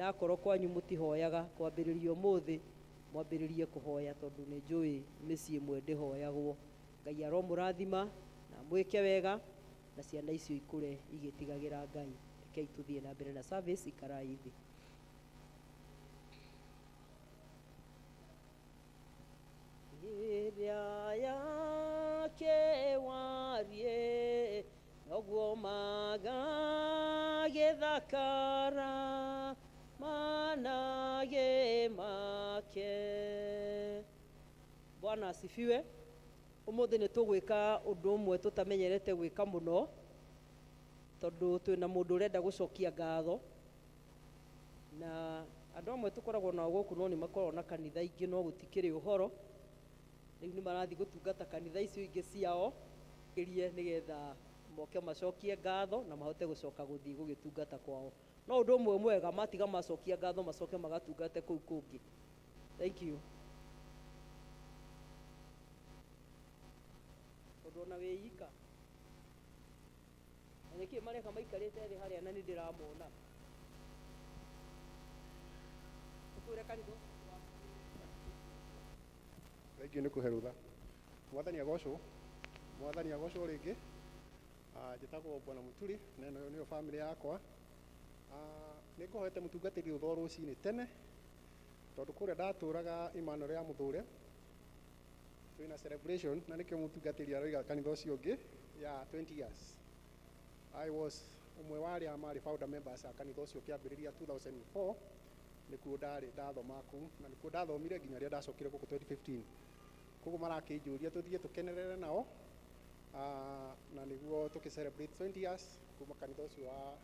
Na akorwo kwanyu mũtihoyaga, kwambĩrĩria ũmũthĩ mwambĩrĩrie kũhoya, tondũ nĩ njũĩ mĩciĩ ĩmwe ndĩhoyagwo. Ngai aromũrathima na mwĩke wega, na ciana icio ikũre igĩtigagĩra Ngai. Rekei tũthiĩ na mbere na service. Ikarai thĩ. Ĩrĩa yake warie noguo magagĩthakara manage make. Bwana asifiwe. Ũmũthĩ nĩ tũgwĩka ũndũ ũmwe tũtamenyerete gwĩka mũno, tondũ twĩna mũndũ ũrenda gũcokia ngatho. Na andũ amwe tũkoragwo nao gũkũ no nĩ makoragwo na kanitha ingĩ, no gũtikĩrĩ ũhoro. Rĩu nĩ marathiĩ gũtungata kanitha icio ingĩ ciao ĩrie, nĩgetha moke macokie ngatho na mahote gũcoka gũthiĩ gũgĩtungata kwao. No ũndũ ũmwe mwega, matiga macokia ngatho macoke magatungate kũu kũngĩ. Thank you. Tondũ ona wĩ ika na nĩkĩ mareka maikarĩte thĩ harĩa, na nĩ ndĩramona. Tũkwĩre kanitha ũcio. Thank you nĩ kũhe rũtha. Mwathani agocwo. Mwathani agocwo rĩngĩ. Njĩtagwo Bwana Mũturi, na ĩno nĩyo family yakwa. Nĩ ngũhoete mũtungatĩri rũtha o rũcinĩ tene, tondũ kũrĩa ndatũraga Emmanuel ya Mũthũre twĩna celebration, na nĩkĩo mũtungatĩri aroiga kanitha ũcio ũngĩ ya 20 years. I was ũmwe wa arĩa marĩ founder members a kanitha ũcio ũkĩambĩrĩria 2004. Nĩkuo ndarĩ ndathoma kũu, na nĩkuo ndathomire nginya rĩrĩa ndacokire gũkũ 2015. Koguo marakĩnjũria tũthiĩ tũkenerere nao, na nĩguo tũkĩ celebrate 20 years kuma kanitha ũcio wa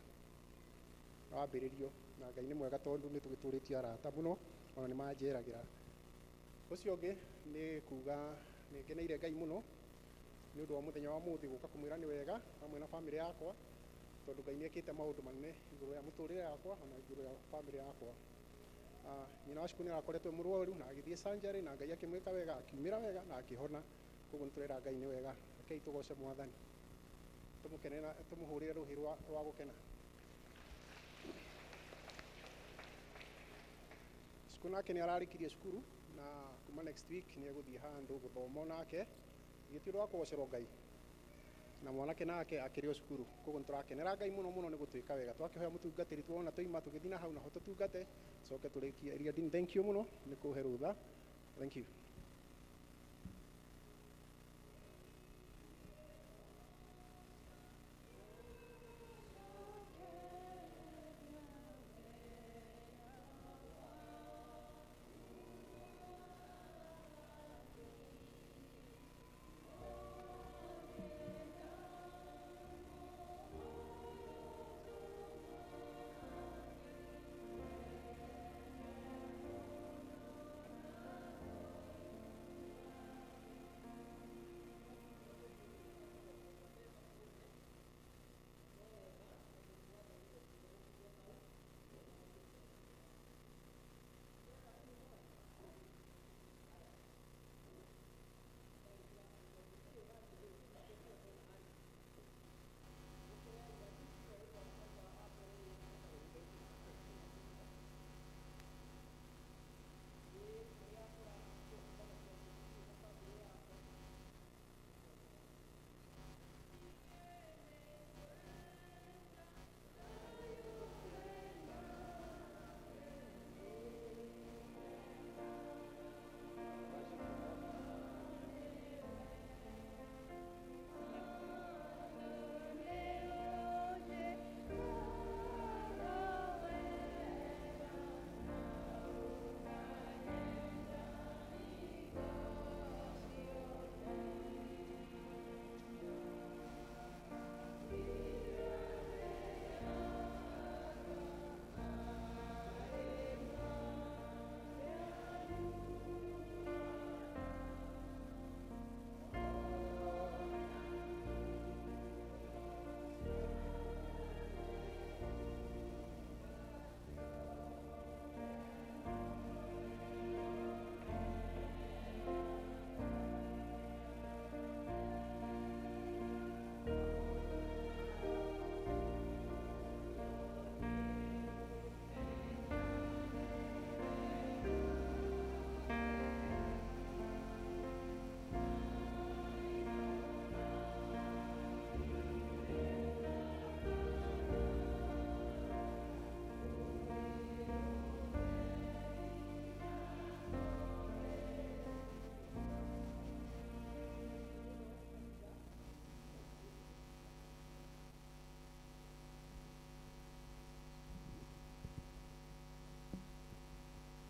wambĩrĩrio. Na Ngai nĩ mwega, tondũ nĩ tũgĩtũrĩtie arata mũno, ona nĩ manjeragĩra. Ũcio ũngĩ nĩ kuga nĩ ngeneire Ngai mũno nĩ ũndũ wa mũthenya wa mũthĩ gũka kũmwĩra nĩ wega hamwe na family yakwa, tondũ Ngai nĩ ekĩte maũndũ manene igũrũ ya mũtũrĩre yakwa ona igũrũ ya family yakwa. Nyina wa cukuru nĩ arakoretwo mũrwaru na agĩthiĩ surgery, na Ngai akĩmwĩka wega, akiumĩra wega na akĩhona. Koguo nĩ tũrera Ngai nĩ wega. Rekei tũgoce Mwathani, tũmũkenera, tũmũhũrĩre rũhĩ rwa gũkena. Cukuru nake nĩ ararĩkirie cukuru, na kuma next week nĩ egũthiĩ handũ gũthoma onake. Gĩtĩ ũndũ wa kũgocerwo Ngai, na mwanake nake akĩrĩ o cukuru. Koguo nĩ tũrakenera Ngai mũno mũno nĩ gũtwĩka wega. Twakĩhoya mũtungatĩri tuona tũima tũgĩthiĩ na hau naho tũtungate, coke tũrĩkie. Ria Dean, thank you mũno nĩ kũhe rũtha. Thank you.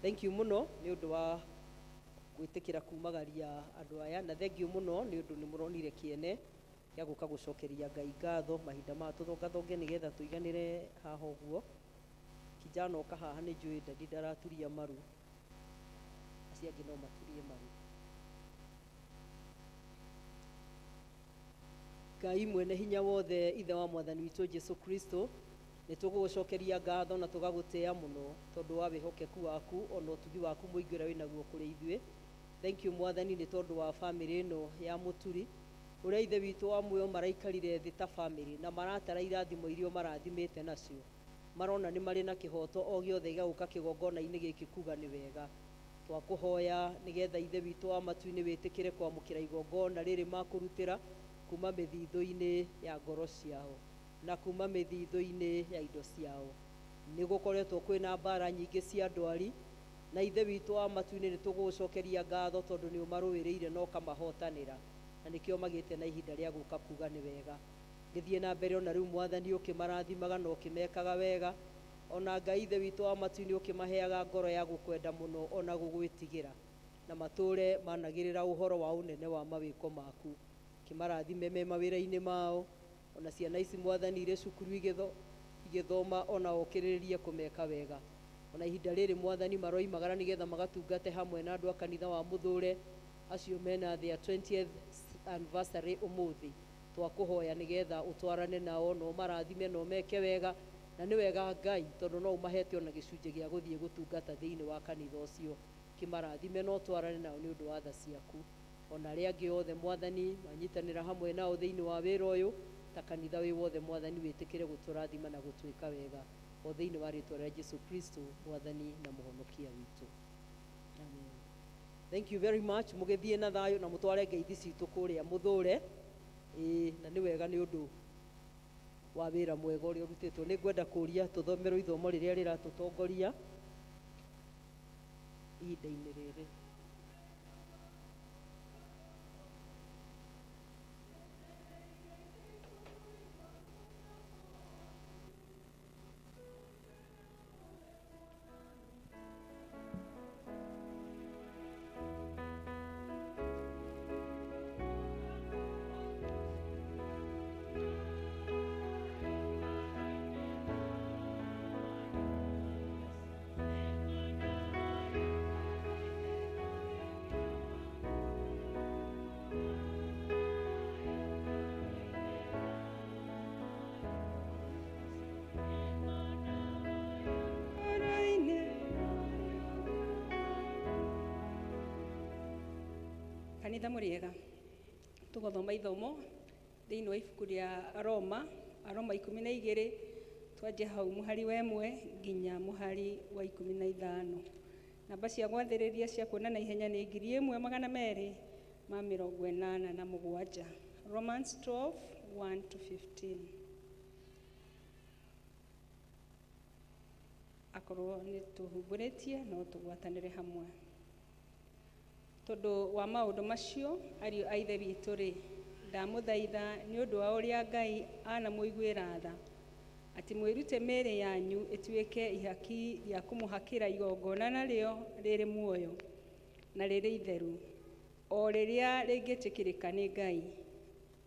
Thank you mũno nĩ ũndũ wa gwĩtĩkĩra kumagaria andũ aya, na thank you mũno nĩ ũndũ nĩ mũronire kĩene gĩa gũka gũcokeria Ngai ngatho. Mahinda maya tũthongathonge nĩgetha tũiganĩre haha ũguo. Kijana oka haha nĩ njũĩ ndadi ndaraturia maru, acio angĩ no maturie maru. Ngai mwene hinya wothe, ithe wa mwathani witũ Jesu Kristo, nĩ tũgũgũcokeria ngatho na tũgagũtĩa mũno tondũ wa wĩhokeku waku ona ũtugi waku mũingĩ ũrĩa wĩnaguo kũrĩ ithuĩ. Thank you mwathani nĩ tondũ wa bamĩrĩ ĩno ya Mũturi, ũrĩa ithe witũ wa muoyo maraikarire thĩ ta bamĩrĩ na maratara irathimo iria ũmarathimĩte nacio. Marona nĩ marĩ na kĩhoto o gĩothe gĩa gũka kĩgongona-inĩ gĩkĩ kuga nĩ wega. Twakũhoya nĩgetha ithe witũ wa matu-inĩ wĩtĩkĩre kwamũkĩra igongona rĩrĩ makũrutĩra kuma mĩthithũ-inĩ ya ngoro ciao na kuma mĩthithũ-inĩ ya indo ciao. Nĩ gũkoretwo kwĩna mbara nyingĩ cia ndwari, na ithe witũ wa matu-inĩ nĩ tũgũgũcokeria ngatho tondũ nĩ ũmarũĩrĩire na ũkamahotanĩra, na nĩkĩo magĩte na ihinda rĩa gũka kuga nĩ wega. Gĩthiĩ na mbere ona rĩu mwathani ũkĩmarathimaga na ũkĩmekaga wega, ona Ngai ithe witũ wa matu-inĩ ũkĩmaheaga ngoro ya gũkwenda mũno ona gũgwĩtigĩra, na matũre managĩrĩra ũhoro wa ũnene wa mawĩko maku. Kĩmarathime me mawĩra-inĩ mao, ona ciana ici mwathani irĩ cukuru igĩthoma ona okĩrĩrĩrie kũmeka wega. Ona ihinda rĩrĩ mwathani maroimagara nĩgetha magatungate hamwe na andũ a kanitha wa Mũthũre acio mena their 20th anniversary ũmũthĩ. Twakũhoya nĩgetha ũtwarane nao na ũmarathime na ũmeke wega, na nĩ wega Ngai tondũ no ũmahete ona gĩcunjĩ gĩa gũthiĩ gũtungata thĩinĩ wa kanitha ũcio. Kĩmarathime na ũtwarane nao nĩ ũndũ wa tha ciaku. Ona arĩa angĩ othe mwathani manyitanĩra hamwe nao thĩinĩ wa wĩra ũyũ ta kanitha wĩ wothe mwathani wĩtĩkĩre gũtũrathima na gũtwĩka wega o thĩinĩ wa rĩtwa rĩa Jesu Kristo mwathani na mũhonokia witũ. Amen. Thank you very much. Mũgĩthiĩ na thayũ na mũtware ngeithi citũ kũrĩa Mũthũre. Ĩĩ, na nĩ wega nĩ ũndũ wa wĩra mwega ũrĩa ũrutĩtwo. Nĩ ngwenda kũria tũthomerwo ithomo rĩrĩa rĩratũtongoria ihinda-inĩ rĩrĩ. Kanitha mũrĩega, tũgũthoma ithomo thĩinĩ wa ibuku rĩa Aroma, Aroma 12, twanjie hau mũhari wa 1 nginya mũhari wa 15. Namba cia gwathĩrĩria cia kuona na ihenya nĩ 1287. Romans 12, 1 to 15. Akorwo nĩ tũhumbũrĩtie no tũgwatanĩre hamwe. Tondũ wa maũndũ macio ariũ a ithe witũ rĩ, ndamũthaitha nĩ ũndũ wa ũrĩa Ngai anamũiguĩra tha, atĩ mwĩrute mĩĩrĩ yanyu ĩtuĩke ihaki rĩa kũmũhakĩra igongona narĩo rĩrĩ muoyo na rĩrĩ itheru, o rĩrĩa rĩngĩtĩkĩrĩka nĩ Ngai,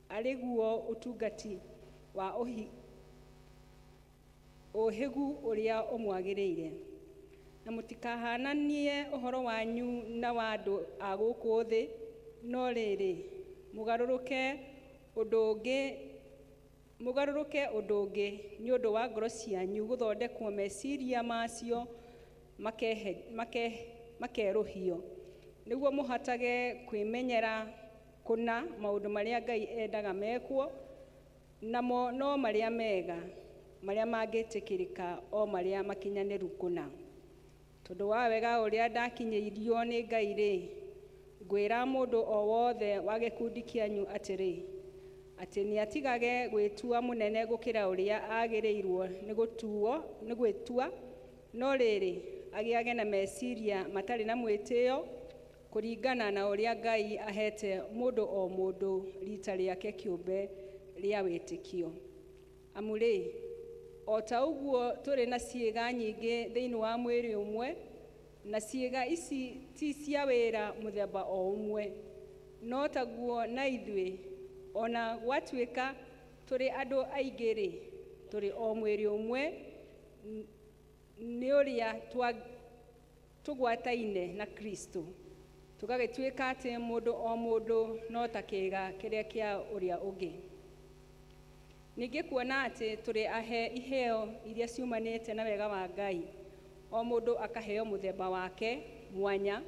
arĩ guo ũtungati wa ũhĩgu ũrĩa ũmwagĩrĩire. Na mũtikahananie ũhoro wanyu na wa andũ a gũkũ thĩ, no rĩrĩ, mũgarũrũke ũndũ ũngĩ nĩ ũndũ wa ngoro cianyu gũthondekwo meciria macio makerũhio, nĩguo mũhotage kwĩmenyera kũna maũndũ marĩa Ngai endaga mekwo, namo no marĩa mega, marĩa mangĩtĩkĩrĩka, o marĩa makinyanĩru kũna. Tondũ wa wega ũrĩa ndakinyĩirio nĩ Ngai rĩ, ngwĩra mũndũ o wothe wa gĩkundi kĩanyu atĩrĩ, atĩ nĩatigage gwĩtua mũnene gũkĩra ũrĩa agĩrĩirwo nĩ gwĩtua, no rĩrĩ, agĩage na meciria matarĩ na mwĩtĩo, kũringana na ũrĩa Ngai ahete mũndũ o mũndũ rita rĩake kĩũmbe rĩa wĩtĩkio. Amu rĩ, o ta ũguo tũrĩ na ciĩga nyingĩ thĩinĩ wa mwĩrĩ ũmwe, Na ciĩga ici ti cia wĩra mũthemba o ũmwe. No taguo na ithuĩ, ona gwatuĩka tũrĩ andũ aingĩ-rĩ, tũrĩ o mwĩrĩ ũmwe nĩ ũrĩa tũgwataine na Kristo, tũgagĩtuĩka atĩ mũndũ o mũndũ no ta kĩĩga kĩrĩa kĩa ũrĩa ũngĩ. Ningĩ kuona atĩ tũrĩ ahe iheo iria ciumanĩte na wega wa Ngai, o mũndũ akaheo mũthemba wake mwanya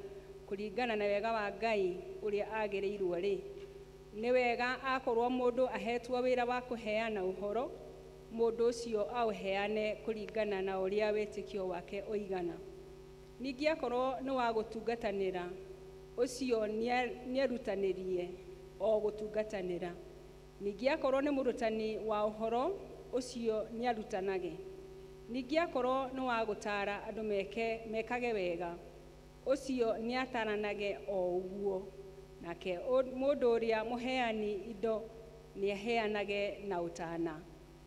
kũringana na wega wa Ngai ũrĩa agĩrĩirwo-rĩ, nĩ wega akorwo mũndũ ahetwo wĩra wa kũheana ũhoro, mũndũ ũcio aũheane kũringana na ũrĩa wĩtĩkio wake ũigana. Ningĩ akorwo nĩ wa gũtungatanĩra, ũcio nĩerutanĩrie o gũtungatanĩra. Ningĩ akorwo nĩ mũrutani wa ũhoro, ũcio nĩarutanage. Ningĩ akorwo nĩ wa gũtaara andũ mekage wega, ũcio nĩataranage o ũguo. Nake mũndũ ũrĩa mũheani indo nĩaheanage na ũtana.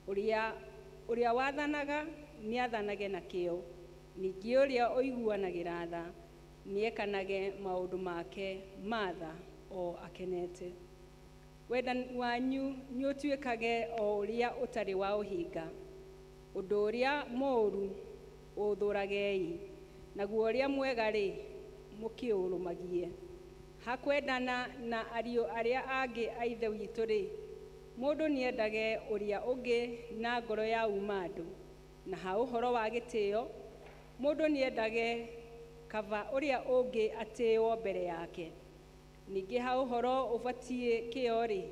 Ũrĩa wathanaga nĩathanage na kĩyo. Ningĩ ũrĩa ũiguanagĩra tha nĩekanage maũndũ make ma tha o akenete. Wendani wanyu nĩũtuĩkage o ũrĩa ũtarĩ wa ũhinga. Ũndũ ũrĩa mũũru ũũthũragei, naguo ũrĩa mwega-rĩ, mũkĩũrũmagie. Hakwendana na ariũ arĩa angĩ a Ithe witũ-rĩ, mũndũ nĩendage ũrĩa ũngĩ na ngoro ya uma-andũ, na ha ũhoro wa gĩtĩo, mũndũ nĩendage kaba ũrĩa ũngĩ atĩĩo mbere yake. Ningĩ ha ũhoro ũbatiĩ kĩyo-rĩ,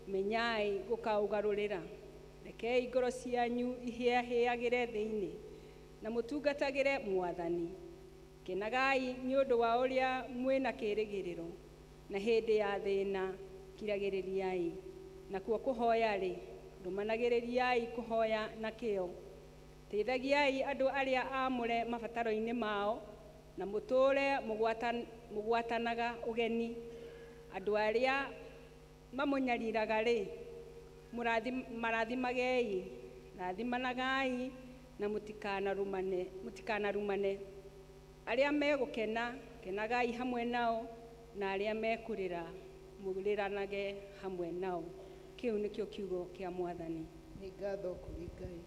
menyai gũkaũgarũrĩra. Rekei ngoro cianyu ihĩahĩagĩre thĩinĩ, na mũtungatagĩre Mwathani. Kenagai nĩ ũndũ wa ũrĩa mwĩna kĩĩrĩgĩrĩro, na hĩndĩ ya thĩna kiragĩrĩriai. Nakuo kũhoya-rĩ, rũmanagĩrĩriai kũhoya na kĩyo. Teithagiai andũ arĩa aamũre mabataro-inĩ mao, na mũtũũre mũgwatanaga ũgeni. Andũ arĩa mamũnyariraga-rĩ, marathimagei, rathimanagai na mũtikanarumane. Arĩa megũkena, kenagai hamwe nao, na arĩa mekũrĩra, mũrĩranage hamwe nao. Kĩu nĩkĩo kiugo kĩa Mwathani. Nĩ ngatho kũrĩ Ngai.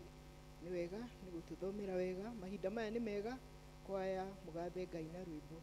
Nĩ wega nĩ gũtũthomera wega. Mahinda maya nĩ mega kwaya mũgathe Ngai na rwĩmbo.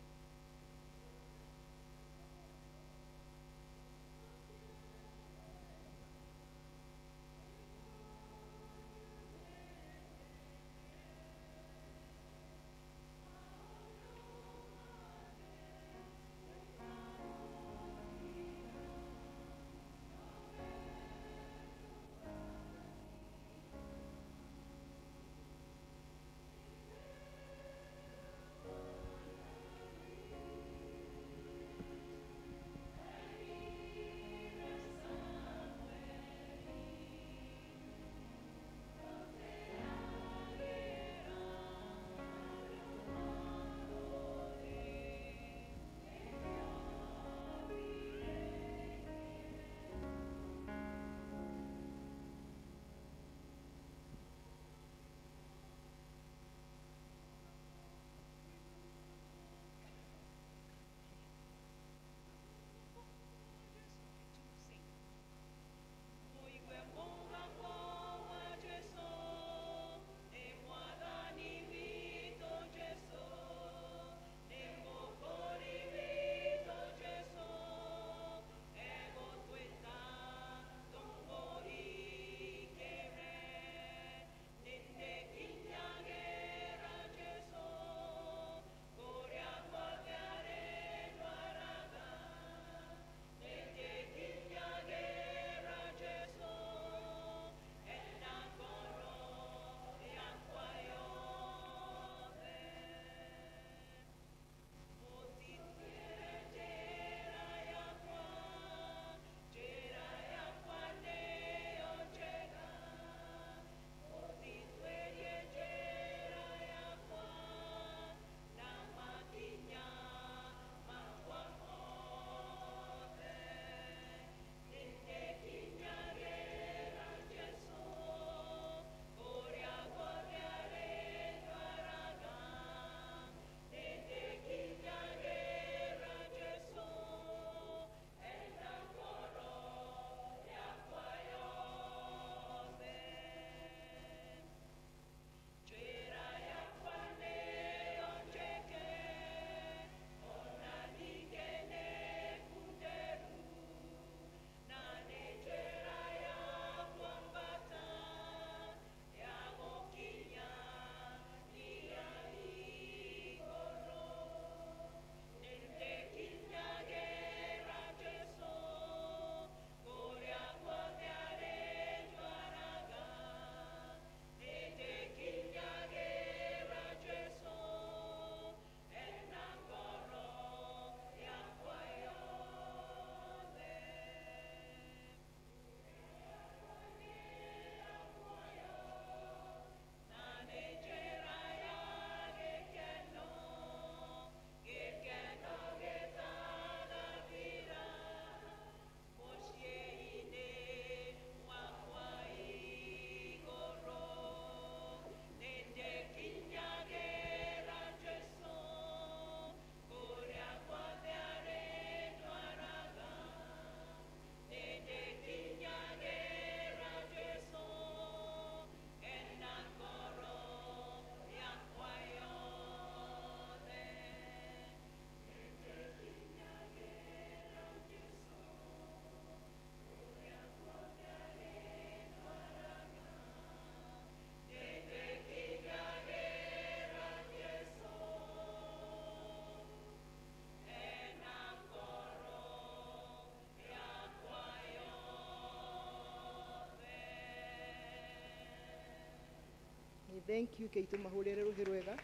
Thank you. Kei tũmahũrĩre rũhĩ rwega.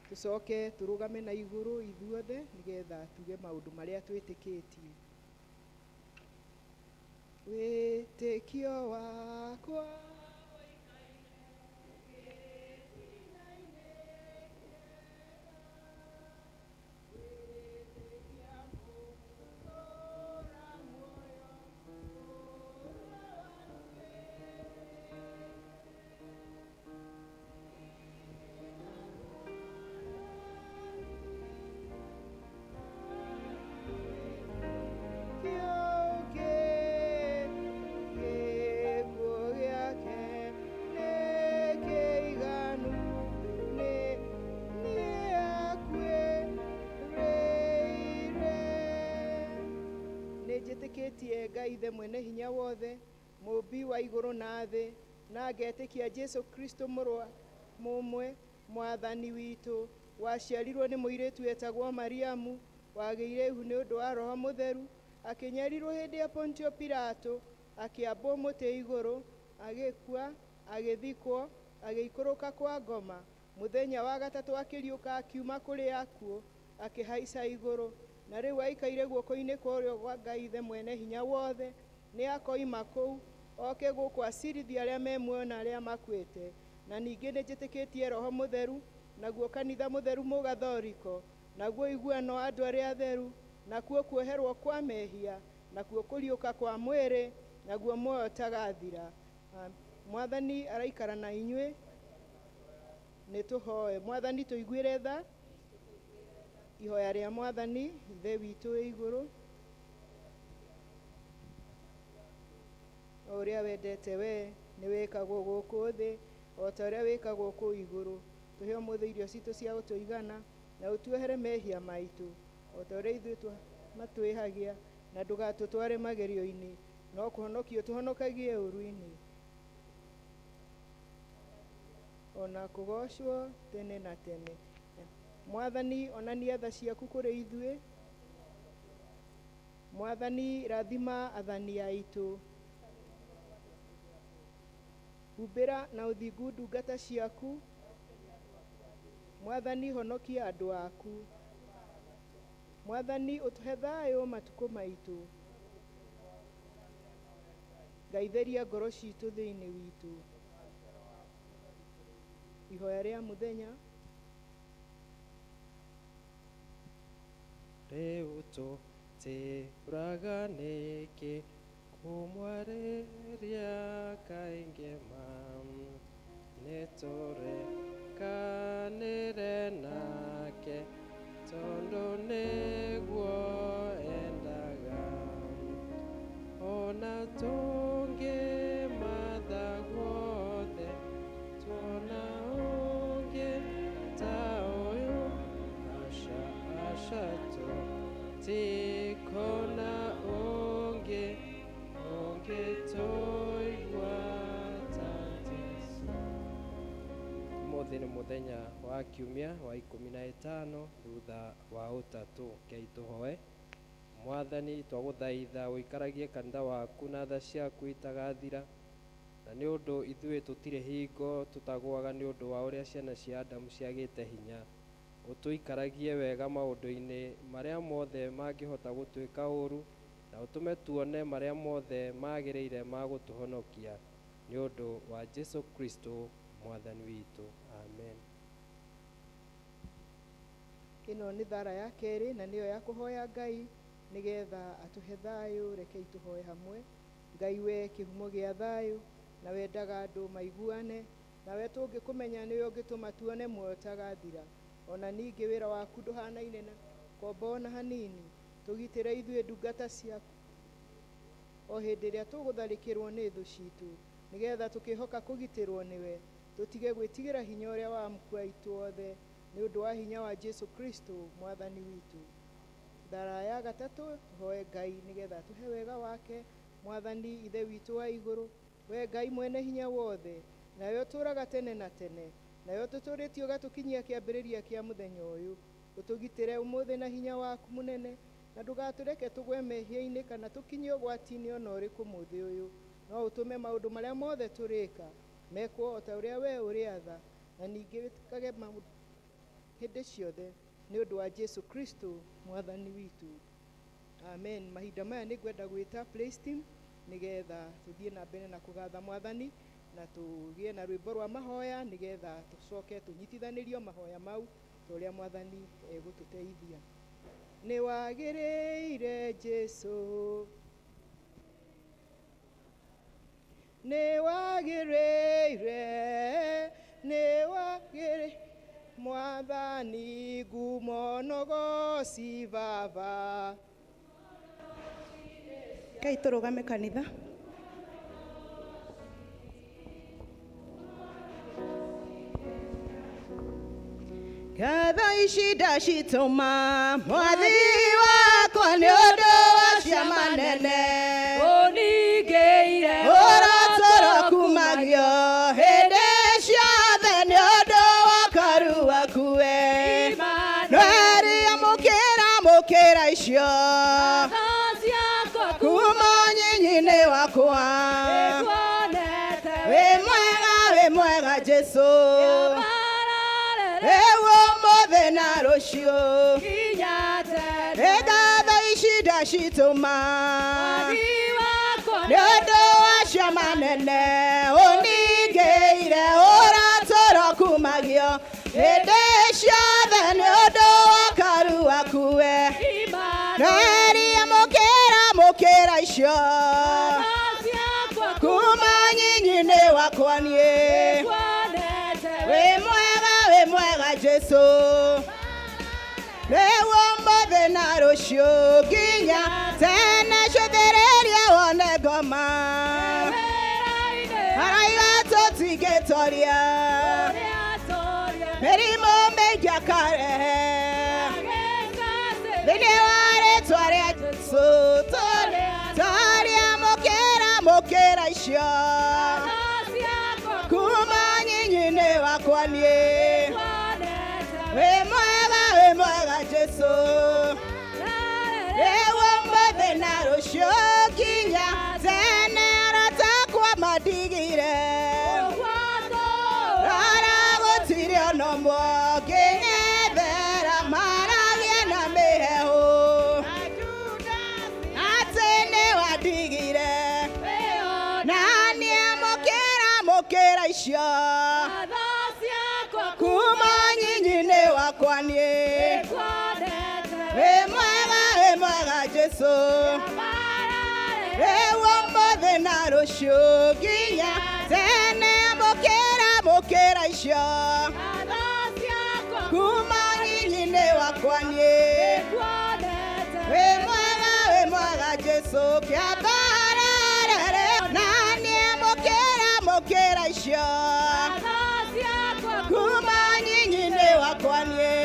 Tũcoke tũrũgame na igũrũ ithuothe nĩgetha tuge maũndũ marĩa twĩtĩkĩtie. Wĩtĩkio wakwa Nĩnjĩtĩkĩtie Ngai Ithe mwene hinya wothe, mũũmbi wa igũrũ na thĩ, na ngetĩkia Jesũ Kristo mũrũ mũmwe mwathani witũ, waciarirwo nĩ mũirĩtu wetagwo Mariamu, wagĩire ihu nĩ ũndũ wa Roho Mũtheru, akĩnyarirwo hĩndĩ ya Pontio Pilato, akĩambwo mũtĩ igũrũ, agĩkua, agĩthikwo, agĩikũrũka kwa ngoma. Mũthenya wa gatatũ akĩriũka akiuma kũrĩ akuũ, akĩhaica igũrũ, na rĩu aikaire guoko-inĩ kwa ũrĩo gwa Ngai Ithe mwene hinya wothe. Nĩ akoima kũu oke gũkũ acirithie arĩa me muoyo na arĩa makuĩte. Na ningĩ nĩnjĩtĩkĩtie Roho Mũtheru, naguo kanitha mũtheru mũgathoriko, naguo ũiguano wa andũ arĩa atheru, nakuo kuoherwo kwa mehia, nakuo kũriũka kwa mwĩrĩ, naguo muoyo ũtagathira. Mwathani araikara na inyuĩ. Nĩ tũhoe. Mwathani tũiguĩre tha. Ihoya rĩa Mwathani Ithe witũ wĩ igũrũ, o ũrĩa wendete we nĩ wĩkagwo gũkũ thĩ o ta ũrĩa wĩkagwo kũu igũrũ. Tũhe ũmũthĩ irio citũ cia gũtũigana, na ũtuohere mehia maitũ o ta ũrĩa ithuĩ matwĩhagia, na ndũgatũtware magerio-inĩ, no kũhonokia ũtũhonokagie ũũru-inĩ. Ona kũgocwo tene na tene. Mwathani, onania tha ciaku kũrĩ ithuĩ. Mwathani, rathima athani aitũ. Humbĩra na ũthingu ndungata ciaku. Mwathani, honokia andũ aku. Mwathani, ũtũhe thayũ matukũ maitũ. Ngai theria ngoro citũ thĩinĩ witũ. Ihoya rĩa mũthenya. Rĩu tũtĩraga nĩkĩ kũmwarĩria kaingĩ ma, nĩtũrekanĩre nake tondũ nĩguo endaga. Ona tũngĩmatha guothe tuona ũngĩ ta ũyũ, aca aca tũtikona ũngĩ ũngĩtũigua ta Jesũ. Ũmũthĩ nĩ mũthenya wa kiumia wa 15 thutha wa ũtatũ. Rekei tũhoe. Mwathani, twagũthaitha ũikaragie kanitha waku na tha ciaku itagathira, na nĩ ũndũ ithuĩ tũtirĩ hingo tũtagũaga nĩ ũndũ wa ũrĩa ciana cia Adamu ciagĩte hinya. Ũtũikaragie wega maũndũ-inĩ marĩa mothe mangĩhota gũtwĩka ũũru, na ũtũme tuone marĩa mothe magĩrĩire ma gũtũhonokia, nĩ ũndũ wa Jesũ Kristo Mwathani witũ. Amen. Ĩno nĩ thara ya kerĩ na nĩyo ya kũhoya Ngai nĩgetha atũhe thayũ. Rekei tũhoe hamwe. Ngai we kĩhumo gĩa thayũ, na wendaga andũ maiguane, nawe tũngĩkũmenya nĩwe ũngĩtũma tuone muoyo ũtagathira. Ona ningĩ wĩra waku ndũhanaine na kombo ona hanini. Tũgitĩre ithuĩ ndungata ciaku o hĩndĩ ĩrĩa tũgũtharĩkĩrwo nĩ thũ citũ, nĩgetha tũkĩhoka kũgitĩrwo nĩwe, tũtige gwĩtigĩra hinya ũrĩa wa amũku aitũ othe, nĩ ũndũ wa hinya wa Jesũ Kristo Mwathani witũ. Thara ya gatatũ, tũhoe Ngai nĩgetha atũhe wega wake. Mwathani Ithe witũ wa igũrũ, we Ngai mwene hinya wothe, nawe ũtũũraga tene na tene, nawe ũtũtũũrĩtie ũgatũkinyia kĩambĩrĩria kĩa mũthenya ũyũ. Ũtũgitĩre ũmũthĩ na hinya waku mũnene, na ndũgatũreke tũgwe mehia-inĩ kana tũkinye ũgwati-inĩ ona ũrĩkũ mũthĩ ũyũ. No ũtũme maũndũ marĩa mothe tũrĩka Mekwo o ta ũrĩa we ũrĩatha, na ningĩ wĩkage maũndũ hĩndĩ ciothe nĩ ũndũ wa Jesu Kristo mwathani witũ. Amen. Mahinda maya nĩ ngwenda gwĩta praise team nĩgetha tũthiĩ na mbere na kũgatha mwathani na tũgĩe na rwĩmbo rwa mahoya nĩgetha tũcoke tũnyitithanĩrio mahoya mau ta ũrĩa mwathani egũtũteithia. Nĩ wagĩrĩire Jesu, nĩ wagĩrĩire, nĩ wagĩrĩire mwathani, ngumo nogoci baba. Kai tũrũgame kanitha. Ngatho ici ndacitũma mwathi wakwa nĩ ũndũ wa ciama nene Ũningĩire ũratũrwo kumagio hĩndĩ ciothe nĩ ũndũ wa karu waku we Noeria mũkĩra mũkĩra icio kuma nyinyi-inĩ wakwa. Wĩ mwega, wĩ mwega Jesu, rĩu ũmũthĩ na rũciũ. Ngatho ici ndacitũma nĩ ũndũ wa ciama nene ũningĩire ũratũra kumagio hĩndĩ ciothe nĩ ũndũ wa karu waku we. Noeria mũkĩra mũkĩra icio kuma nyinyi-inĩ wakwa niĩ. Wĩ mwega, wĩ mwega Jesu, rĩu ũmũthĩ na rũciũ nginya tene. Cũthĩrĩria wone ngoma araiga tũtingĩtoria mĩrimũ mĩingĩ akarehe thĩinĩ wa rĩtwa rĩa Jesu. Toria mũkĩra mũkĩra icio kuma nyinyi-inĩ wakwa niĩ. Wĩ mwega, wĩ mwega Jesu, rĩu ũmũthĩ na rũciũ nginya tene. Arata akwa mandigire, rora gũtirĩ ona ũmwe ũngĩng'ethera, maragia na mĩheehũ atĩ nĩ wandigire. Na niĩ mũkĩra mũkĩra icio kuma nyinyi-inĩ wakwa niĩ. Wĩ mwega, wĩ mwega Jesu, rĩu ũmũthĩ na rũciũ nginya tene. Mũkĩra mũkĩra icio kuma nyinyi-inĩ wakwa niĩ. Wĩ mwega, wĩ mwega Jesu, kĩambararere na niĩ mũkĩra mũkĩra icio kuma nyinyi-inĩ wakwa niĩ.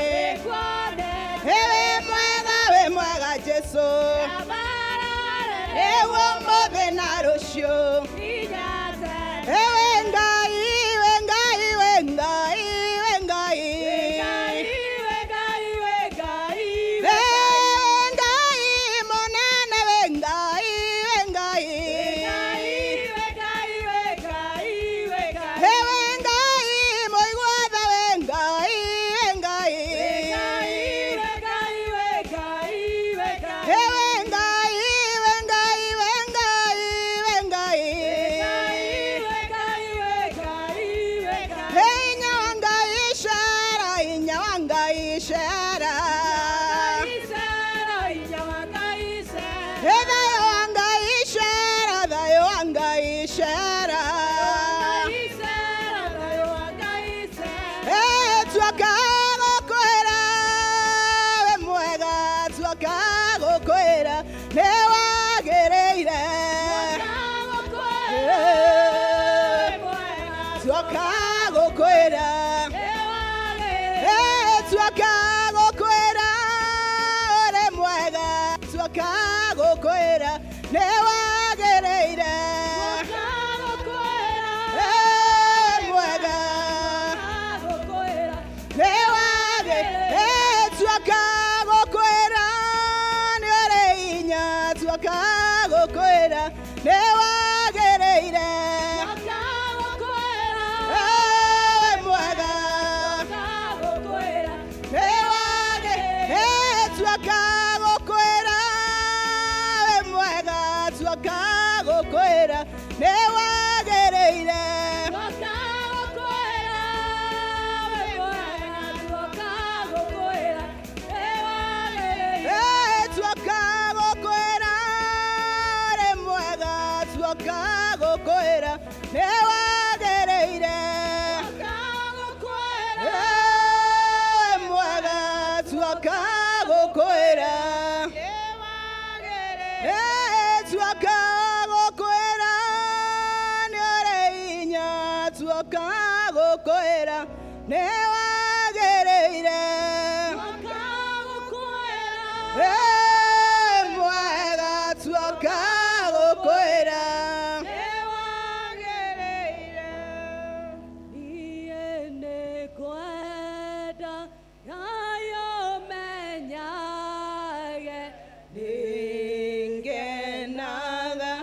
Wĩ mwega, wĩ mwega Jesu, rĩu ũmũthĩ na rũciũ. Wĩ Ngai, wĩ Ngai, wĩ Ngai, wĩ Ngai, wĩ Ngai mũnene, wĩ Ngai, wĩ Ngai, wĩ Ngai mũigua tha, wĩ Ngai, wĩ Ngai, wĩ Ngai, wĩ Ngai, wĩ Ngai, wĩ Ngai. Hinya wa Ngai cera, hinya wa Ngai cera, thayũ wa Ngai cera, thayũ wa Ngai cera. Tuoka gũkwĩra wĩ mwega, tuoka gũkwĩra nĩ wagĩrĩire, tuoka gũkwĩra, tuoka gũkwĩra ũrĩ mwega, tuoka gũkwĩra nĩ wagĩrĩire, mwega nĩ wagĩrĩire, tuoka gũkwĩra nĩ ũrĩ hinya, tuoka gũkwĩra nĩ wagĩrĩire. Tuoka gũkwĩra wĩ mwega, tuoka gũkwĩra nĩ wagĩrĩire. Tuoka gũkwĩra wĩ mwega, tuoka gũkwĩra nĩ wagĩrĩire. Tuoka gũkwĩra wĩ mwega, tuoka gũkwĩra nĩ wagĩrĩire. Tuoka gũkwĩra Wĩ mwega, tuoka gũkwĩra. Tuoka gũkwĩra nĩ ũrĩ hinya, tuoka gũkwĩra nĩ wagĩrĩire. Tuoka gũkwĩra Wĩ mwega, tuoka gũkwĩra. nĩ wagĩrĩire. Niĩ nĩngwenda Ngai ũmenyage. Nĩngenaga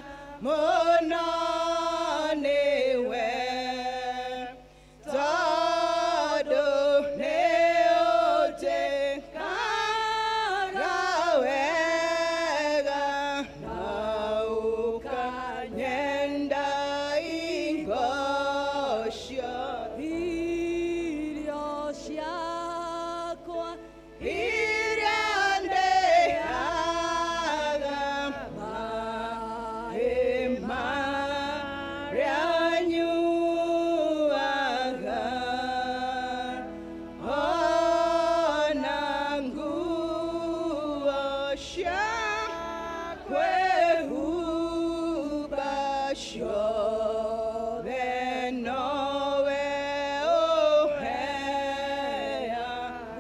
mũno nĩwe, tondũ nĩũnjĩkaga wega na ũkanyenda hingo ciothe. Irio ciakwa iria ndĩaga, maĩ marĩa nyuaga, ona nguo cia kwĩhumba, ciothe nowe ũheaga.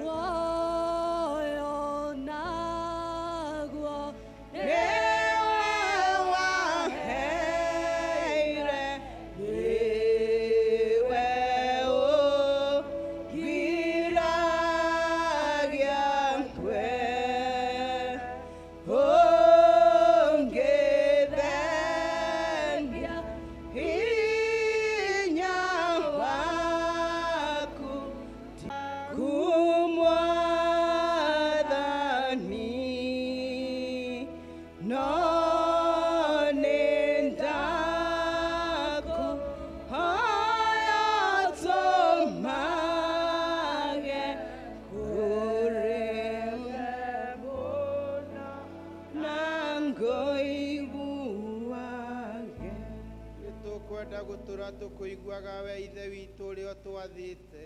Muoyo naguo Nĩwe waheire, nĩwe ũngiragia ngwe, ũngĩthengia hinya waku kumwathani, no nĩ ndakũhoya tũmage kũrĩ na ngũiguage. Nĩ tũkwenda gũtũra tũkũiguaga we Ithe witũ ũrĩa ũtwathĩte,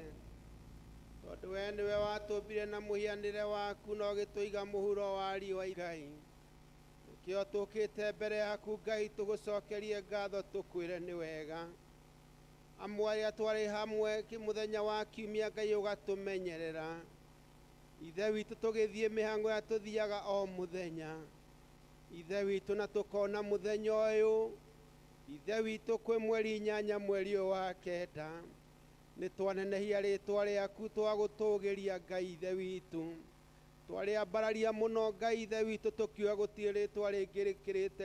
tondũ we nĩwe watũmbire na mũhianĩre waku na ũgĩtũiga mũhuro wa riũa. Ngai, nĩkĩo tũkĩte mbere yaku, Ngai, tũgũcokerie ngatho, tũkwĩre nĩ wega, amwe arĩa twarĩ hamwe mũthenya wa kiumia, Ngai, ũgatũmenyerera, Ithe witũ, tũgĩthiĩ mĩhango ya tũthiaga o mũthenya, Ithe witũ, na tũkona mũthenya ũyũ, Ithe witũ, kwĩ mweri 8 mweri ũyũ wa 9. Nĩ twanenehia rĩtwa rĩaku, twagũtũgĩria, Ngai Ithe witũ, twarĩambararia mũno, Ngai Ithe witũ, tũkiuga gũtirĩ rĩtwa rĩngĩ rĩkĩrĩte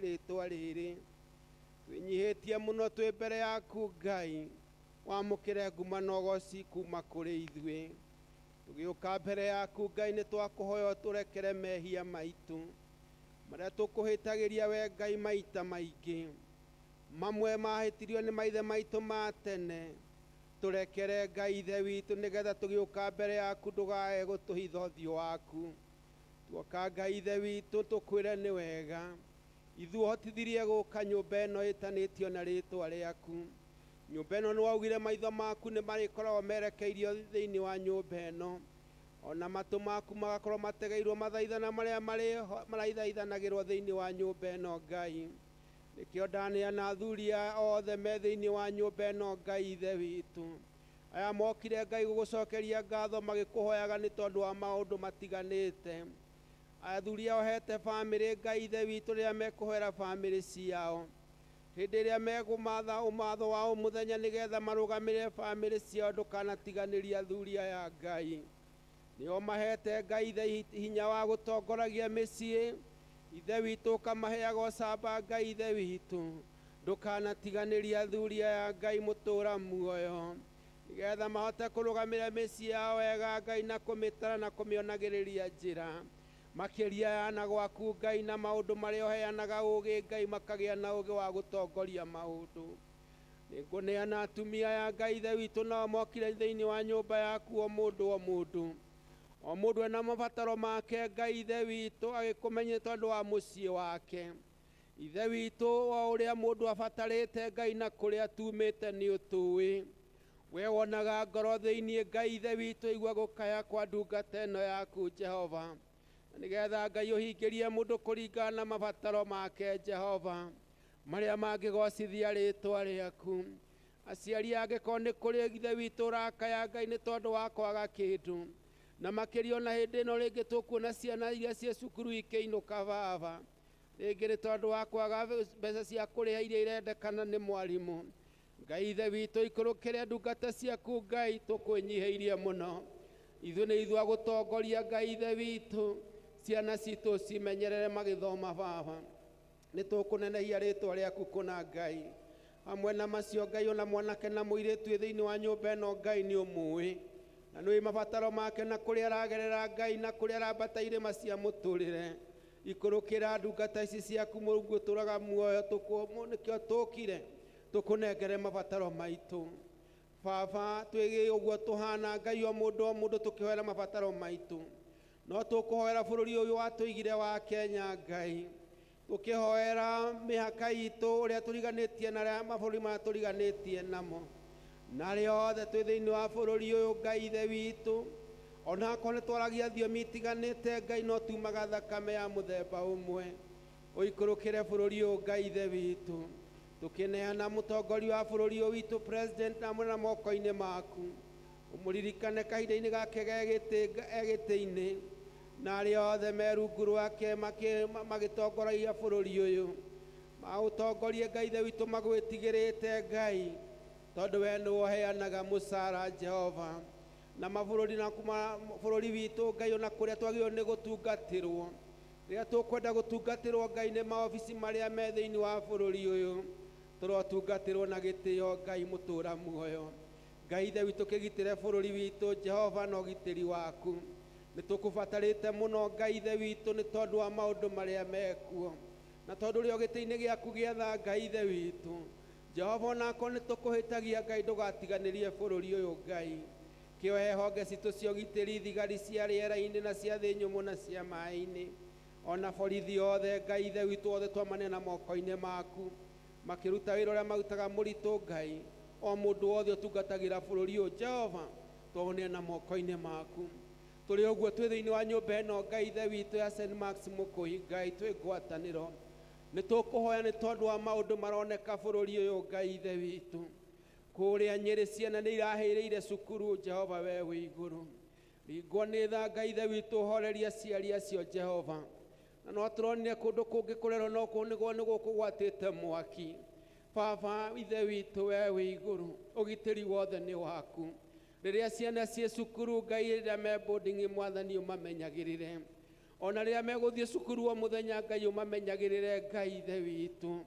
rĩtwa rĩrĩ. Twĩnyihĩtie mũno twĩ mbere yaku, Ngai, wamũkĩre nguma na ũgoci kuma kũrĩ ithuĩ. Tũgĩũka mbere yaku, Ngai, nĩ twakũhoya ũtũrekere mehia maitũ marĩa tũkũhĩtagĩria we, Ngai, maita maingĩ, mamwe mahĩtirio nĩ maithe maitũ ma tene. Tũrekere, Ngai Ithe witũ, nĩgetha tũgĩũka mbere yaku ndũgae gũtũhitha ũthiũ waku. Tuoka, Ngai Ithe witũ, tũkwĩre nĩ wega ithuĩ ũhotithirie gũka nyũmba ĩno ĩtanĩtio na rĩtwa rĩaku. Nyũmba ĩno nĩ waugire maitho maku nĩ marĩkoragwo merekeirio thĩinĩ wa nyũmba ĩno, ona matũ maku magakorwo mategeirwo mathaithana marĩa maraithaithanagĩrwo thĩinĩ wa nyũmba ĩno. Ngai, nĩkĩo ndaneana athuri aya othe me thĩinĩ wa nyũmba ĩno. Ngai Ithe witũ, aya mokire, Ngai, gũgũcokeria ngatho magĩkũhoyaga nĩ tondũ wa maũndũ matiganĩte. Athuri aya ũhete bamĩrĩ, Ngai Ithe witũ, rĩrĩa mekũhoera bamĩrĩ ciao, hĩndĩ ĩrĩa megũmatha ũmatho wa o mũthenya nĩgetha marũgamĩrĩre bamĩrĩ ciao, ndũkanatiganĩria athuri aya. Ngai, nĩo mahete, Ngai Ithe, hinya wa gũtongoragia mĩciĩ. Ithe witũ, ũkamaheaga ũcamba. Ngai Ithe witũ, ndũkanatiganĩria athuri aya, Ngai mũtũra muoyo, nĩgetha mahote kũrũgamĩrĩra mĩciĩ yao wega, Ngai, na kũmĩtara na kũmĩonagĩrĩria njĩra. Makĩria yana gwaku Ngai na maũndũ marĩa ũheanaga ũũgĩ Ngai makagĩa na ũũgĩ wa gũtongoria maũndũ. Nĩngũneana atumia aya Ngai Ithe witũ nao mokire thĩinĩ wa nyũmba yaku o mũndũ o mũndũ. O mũndũ ena mabataro make Ngai Ithe witũ agĩkũmenye tondũ wa mũciĩ wake. Ithe witũ o ũrĩa mũndũ abatarĩte Ngai na kũrĩa tumĩte nĩ ũtũĩ. We wonaga ngoro thĩinĩ Ngai Ithe witũ igua gũkaya kwa ndungata ĩno yaku Jehova. Na nĩgetha Ngai ũhingĩrie mũndũ kũringana na mabataro make Jehova marĩa mangĩgocithia rĩtwa rĩaku. Aciari angĩkorwo nĩ kũrĩ Ithe witũ ũrakaya Ngai nĩ tondũ wa kwaga kĩndũ. Na makĩria ona hĩndĩ ĩno rĩngĩ tũkuona ciana iria ciĩ cukuru ikĩinũka baba. Rĩngĩ nĩ tondũ wa kwaga mbeca cia kũrĩha iria irendekana nĩ mwarimũ. Ngai Ithe witũ ikũrũkĩre ndungata ciaku Ngai tũkwĩnyihĩirie mũno. Ithuĩ nĩ ithuĩ agũtongoria Ngai Ithe witũ ciana citũ cimenyerere magĩthoma baba. Nĩ tũkũnenehia rĩtwa rĩaku kũna Ngai. Hamwe na macio Ngai ona mwanake na mũirĩtu wĩ thĩinĩ wa nyũmba ĩno Ngai nĩ ũmũĩ. Na nĩũĩ mabataro make na kũrĩa aragerera Ngai na kũrĩa arambata irĩma cia mũtũrĩre. Ikũrũkĩra ndungata ici ciaku Mũrungu ũtũraga muoyo nĩkĩo tũkire tũkũnengere mabataro maitũ. Baba twĩgĩ ũguo tũhana Ngai o mũndũ o mũndũ tũkĩhoera mabataro maitũ. No tũkũhoera bũrũri ũyũ watũigire wa Kenya Ngai. Tũkĩhoera mĩhaka itũ ũrĩa tũriganĩtie na arĩa mabũrũri marĩa tũriganĩtie namo. Na arĩa othe twĩ thĩinĩ wa bũrũri ũyũ Ngai Ithe witũ. Ona akorwo nĩ twaragia thiomi itiganĩte Ngai no tumaga thakame ya mũthemba ũmwe. Ũikũrũkĩre bũrũri ũyũ Ngai Ithe witũ. Tũkĩneana mũtongoria wa bũrũri ũyũ witũ president na mwena moko-inĩ maku. Ũmũririkane kahinda-inĩ gake gĩtĩ-inĩ na arĩa othe me rungu rwake magĩtongoragia bũrũri ũyũ. Maũtongorie Ngai Ithe witũ magwĩtigĩrĩte Ngai tondũ we nĩwe ũheanaga mũcara Jehova. Na mabũrũri na kuma bũrũri witũ Ngai ona kũrĩa twagĩrĩirwo nĩ gũtungatĩrwo. Rĩrĩa tũkwenda gũtungatĩrwo Ngai nĩ maobici marĩa me thĩinĩ wa bũrũri ũyũ tũrotungatĩrwo na gĩtĩo Ngai mũtũra muoyo. Ngai Ithe witũ kĩgitĩre bũrũri witũ Jehova na ũgitĩri waku. Nĩ tũkũbatarĩte mũno Ngai Ithe witũ nĩ tondũ wa maũndũ marĩa mekuo. Na tondũ ũrĩ o gĩtĩ-inĩ gĩaku gĩa tha Ngai Ithe witũ. Jehova onakorwo nĩ tũkũhĩtagia Ngai ndũgatiganĩrie bũrũri ũyũ Ngai. Kĩohe honge citũ cia ũgitĩri thigari cia rĩera-inĩ na cia thĩ nyũmũ na cia maĩ-inĩ. Ona borithi othe Ngai Ithe witũ othe twamaneana moko-inĩ maku. Makĩruta wĩra ũrĩa marutaga mũritũ Ngai. O mũndũ wothe ũtungatagĩra bũrũri ũyũ Jehova twaũneana moko-inĩ maku. Tũrĩ ũguo twĩ thĩinĩ wa nyũmba ĩno Ngai Ithe witũ ya St. Marks Mũkũi Ngai twĩ ngwatanĩro. Nĩ tũkũhoya nĩ tondũ wa maũndũ maroneka bũrũri ũyũ Ngai Ithe witũ. Kũrĩa Nyĩrĩ ciana nĩ irahĩrĩire cukuru Jehova we wĩ igũrũ. Ringwo nĩ tha Ngai Ithe witũ ũhorerie aciari acio Jehova. Na no tũronire kũndũ kũngĩ kũrerwo no kũu nĩguo nĩ gũkũgwatĩte mwaki. Baba Ithe witũ we wĩ igũrũ, ũgitĩri wothe nĩ waku. Rĩrĩa ciana ciĩ cukuru Ngai rĩrĩa me boarding Mwathani ũmamenyagĩrĩre. Ona rĩrĩa megũthiĩ cukuru o mũthenya Ngai ũmamenyagĩrĩre Ngai Ithe witũ.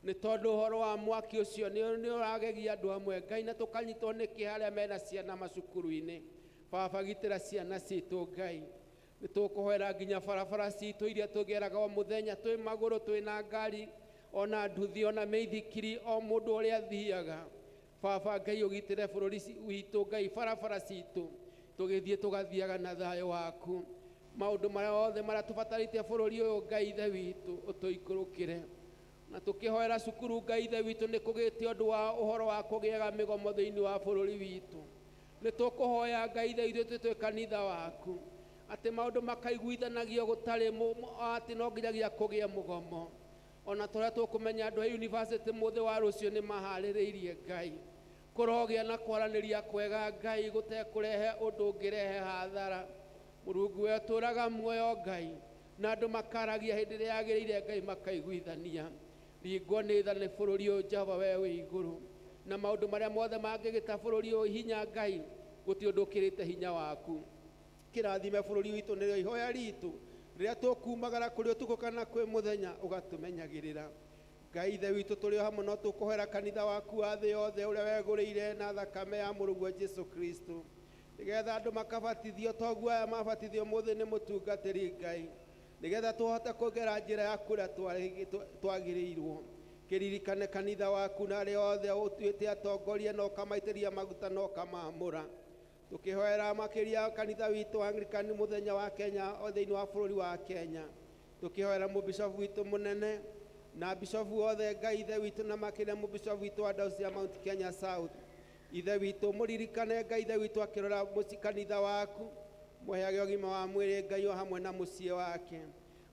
Nĩ tondũ ũhoro wa mwaki ũcio nĩ ũragegia andũ amwe Ngai na tũkanyitwo nĩ kĩeha arĩa mena ciana macukuru-inĩ. Baba gitĩra ciana citũ Ngai. Nĩ tũkũhoera nginya barabara citũ iria tũgeraga o mũthenya twĩ magũrũ twĩ na ngari ona nduthi ona mĩithikiri o mũndũ ũrĩa athiaga. Baba Ngai ũgitĩre bũrũri witũ Ngai barabara citũ tũgĩthiĩ tũgathiaga na thayũ waku. Maũndũ marĩa othe marĩa tũbatarĩte bũrũri ũyũ Ngai Ithe witũ ũtũikũrũkĩre. Na tũkĩhoera cukuru Ngai Ithe witũ nĩ kũgĩte ũndũ wa ũhoro wa kũgĩaga mĩgomo thĩinĩ wa bũrũri witũ. Nĩ tũkũhoya Ngai Ithe witũ twĩ kanitha waku atĩ maũndũ makaiguithanagio gũtarĩ atĩ no nginyagia kũgĩe mũgomo. Ona tũrĩa tũkũmenya andũ a university mũthĩ wa rũciũ nĩ maharĩrĩirie Ngai. Kũrogĩa na kwaranĩria kwega Ngai gũtekũrehe ũndũ ũngĩrehe hathara. Mũrungu we ũtũraga muoyo Ngai na andũ makaragia hĩndĩ ĩrĩa yagĩrĩire Ngai makaiguithania. Ringwo nĩ tha nĩ bũrũri ũyũ Jehova we wĩ igũrũ. Na maũndũ marĩa mothe mangĩgĩta bũrũri ũyũ hinya Ngai gũtirĩ ũndũ ũkĩrĩte hinya waku. Kĩrathime bũrũri witũ nĩrĩo ihoya ritũ. Rĩrĩa tũkumagara kũrĩ ũtukũ kana kwĩ mũthenya ũgatũmenyagĩrĩra. Ngai Ithe witũ tũrĩ o hamwe no tũkũhoera kanitha waku wa thĩ yothe ũrĩa wegũrĩire na thakame ya mũrũguo Jesu Kristo. Nĩgetha andũ makabatithio toguo aya mabatithio mũthĩ nĩ mũtungatĩri Ngai. Nĩgetha tũhote kũgera njĩra yaku ũrĩa twagĩrĩirwo. Kĩririkane kanitha waku na arĩa othe ũtuĩte atongoria na ũkamaitĩrĩria maguta na ũkamaamũra. Tũkĩhoera makĩria kanitha witũ Anglican mũthenya wa Kenya o thĩinĩ wa bũrũri wa Kenya. Tũkĩhoera mũbishofu witũ mũnene na bishofu othe Ngai Ithe witũ, na makĩria mũbishofu witũ wa Diocese ya Mount Kenya South. Ithe witũ, mũririkane Ngai Ithe witũ akĩrora mũci kanitha waku, mũheage ũgima wa mwĩrĩ Ngai o hamwe na mũciĩ wake.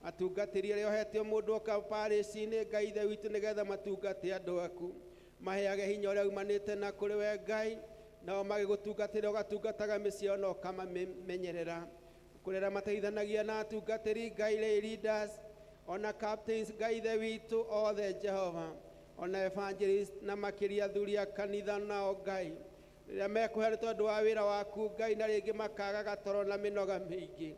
Atungatĩri arĩa ũhete mũndũ oka parish-inĩ Ngai Ithe witũ, nĩgetha matungate andũ aku, maheage hinya ũrĩa umanĩte na kũrĩ we Ngai, nao magĩgũtungatĩra ũgatungataga mĩciĩ yao na ũkamamenyerera. Kũrĩ arĩa mateithanagia na atungatĩri Ngai, lay leaders ona captains Ngai Ithe witũ othe Jehova, ona evangelist na makĩria athuri a kanitha nao Ngai, rĩrĩa mekũhe nĩ tondũ wa wĩra waku Ngai, na rĩngĩ makaga gatoro na mĩnoga mĩingĩ,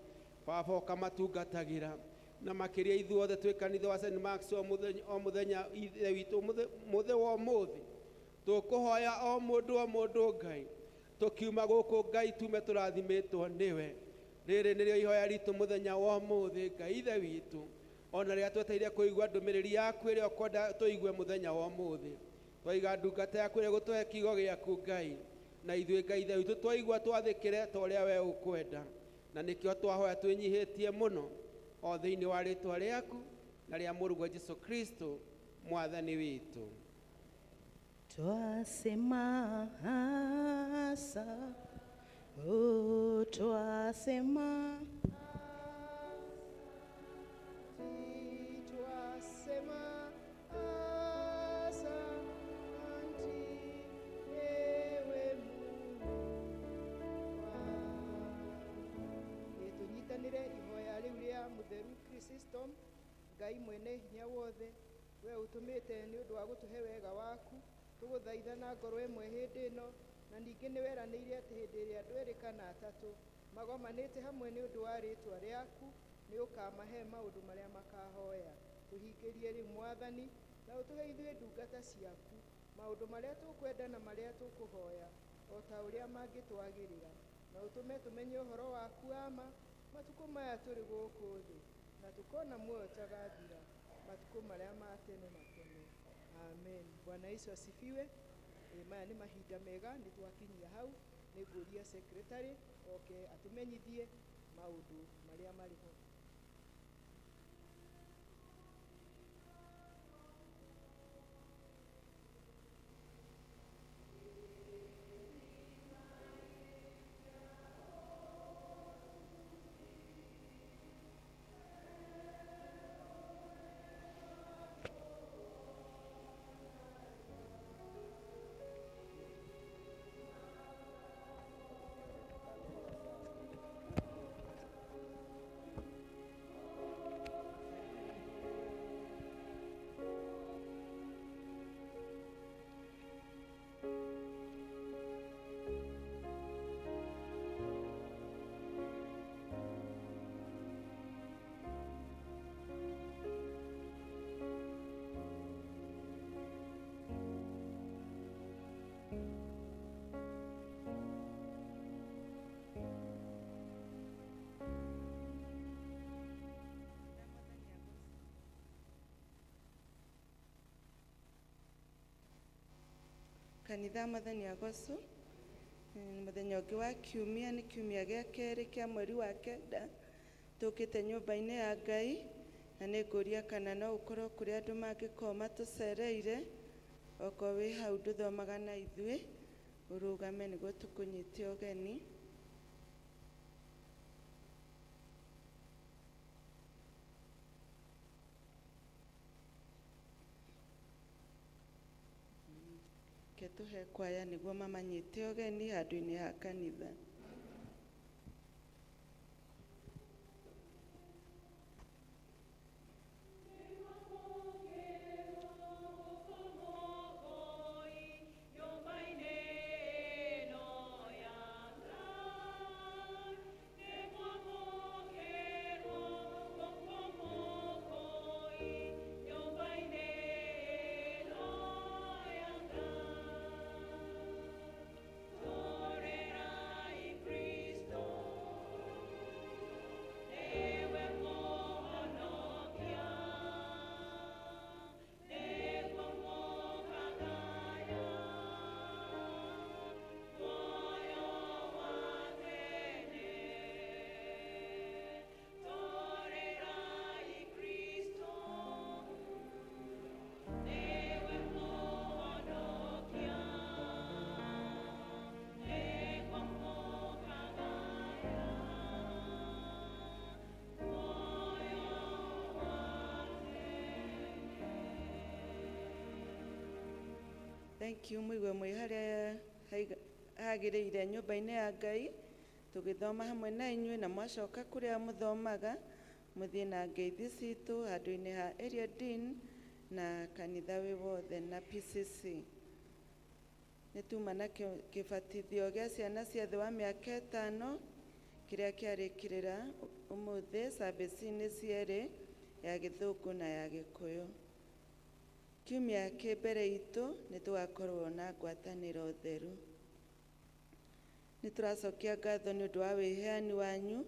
Baba ũkamatungatagĩra. Na makĩria ithuothe twĩ kanitha wa St. Mark's o mũthenya o mũthenya Ithe witũ mũthĩ wa ũmũthĩ tũkũhoya o mũndũ o mũndũ Ngai, tũkiuma gũkũ Ngai tume tũrathimĩtwo nĩwe. Rĩrĩ nĩrĩo ihoya ritũ mũthenya wa ũmũthĩ Ngai Ithe witũ, ona rĩrĩa twetereire kũigua ndũmĩrĩri yaku ĩrĩa ũkwenda tũigue mũthenya wa ũmũthĩ. Twaiga ndungata yaku ĩrĩa ĩgũtũhe kiugo gĩaku Ngai, na ithuĩ Ngai Ithe witũ twaigua twathĩkĩre ta ũrĩa we ũkwenda, na nĩkĩo twahoya twĩnyihĩtie mũno o thĩinĩ wa rĩtwa rĩaku na rĩa mũrũguo Jesu Kristo mwathani witũ. Twasema asa, oh, twasema Twasema asanti ewe Mungu wangu. Tũnyitanĩre ihoya rĩu rĩa mũtheru Chrysostom. Ngai mwene hinya wothe, we ũtũmĩte nĩ ũndũ wa gũtũhe wega waku, tũgũthaitha na ngoro ĩmwe hĩndĩ ĩno, na ningĩ nĩ weranĩire atĩ hĩndĩ ĩrĩa andũ erĩ kana atatũ magomanĩte hamwe nĩ ũndũ wa rĩtwa rĩaku, nĩ ũkamahe maũndũ marĩa makahoya. Tũhingĩrie rĩu Mwathani, na ũtũhe ithuĩ ndungata ciaku maũndũ marĩa tũkwenda na marĩa tũkũhoya o ta ũrĩa mangĩtwagĩrĩra, na ũtũme tũmenye ũhoro waku wa ma matukũ maya tũrĩ gũkũ thĩ, na tũkona muoyo ũtagathira matukũ marĩa ma tene na tene. Amen. Bwana Yesu asifiwe. Maya nĩ mahinda mega, nĩ twakinyia hau. Nĩ ngũria secretary oke atũmenyithie maũndũ marĩa marĩ ho. Kanitha Mwathani agocwo. Mũthenya ũngĩ wa kiumia, nĩ kiumia gĩa kerĩ kĩa mweri wa kenda, tũkĩte nyũmba-inĩ ya Ngai, na nĩ ngũria kana no ũkorwo kũrĩ andũ mangĩkorwo matũcereire. Okorwo wĩ hau ndũthomaga na ithuĩ, ũrũgame nĩguo tũkũnyite ũgeni. Reke tũhe kwaya nĩguo mamanyite ũgeni handũ-inĩ ha kanitha. Thank you mũigue mwĩ harĩa hagĩrĩire nyũmba-inĩ ya Ngai tũgĩthoma hamwe na inyuĩ, na mwacoka kũrĩa mũthomaga mũthiĩ na ngeithi citũ handũ-inĩ ha area dean na kanitha wĩ wothe na PCC. Nĩ tuma na kĩbatithio gĩa ciana cia thĩ wa mĩaka 5 kĩrĩa kĩarĩkĩrĩra ũmũthĩ service-inĩ cierĩ, ya Gĩthũngũ na ya Gĩkũyũ. Kiumia kĩ mbere itũ nĩ tũgakorwo na ngwatanĩro theru. Nĩ tũracokia ngatho nĩ ũndũ wa wĩheani wanyu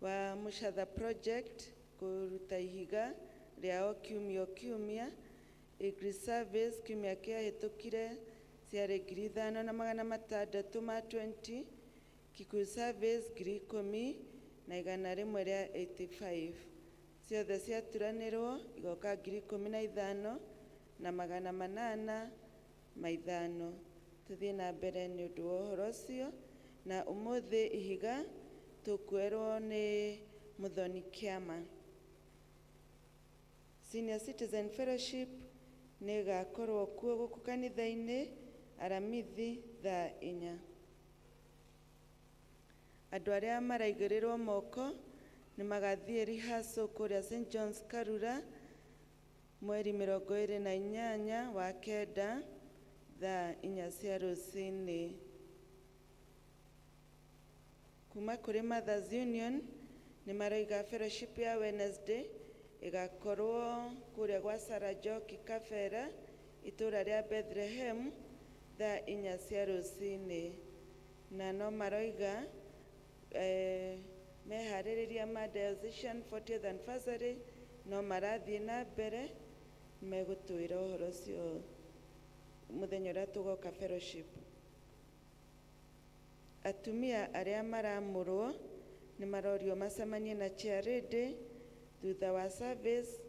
wa Mũcatha Project kũruta ihiga rĩa o kiumia o kiumia. English service kiumia kĩahĩtũkire ciarĩ 5620, Kikuyu service 10,185. Ciothe ciaturanĩrwo igoka 15,805. Tũthiĩ na mbere nĩ ũndũ wa ũhoro ũcio, na ũmũthĩ ihiga tũkuerwo nĩ Mũthoni Kĩama. Senior Citizen Fellowship nĩ ĩgakorwo kuo gũkũ kanitha-inĩ Aramithi thaa 4. Andũ arĩa maraigĩrĩrwo moko nĩ magathiĩ rehearsal kũrĩa St John's Karura mweri 28 wa 9 thaa 4 cia rũcinĩ. Kuma kũrĩ Mothers Union nĩ maroiga fellowship ya Wednesday ĩgakorwo kũrĩa gwa Sarah Njoki Kabera itũra rĩa Bethlehem thaa 4 cia rũcinĩ, na no maroiga meharĩrĩria ma diocesan 40th anniversary no marathiĩ na mbere, megũtwĩra ũhoro ũcio mũthenya ũrĩa tũgoka fellowship. Atumia arĩa maramũrwo nĩ marorio macemanie na chairlady thutha wa service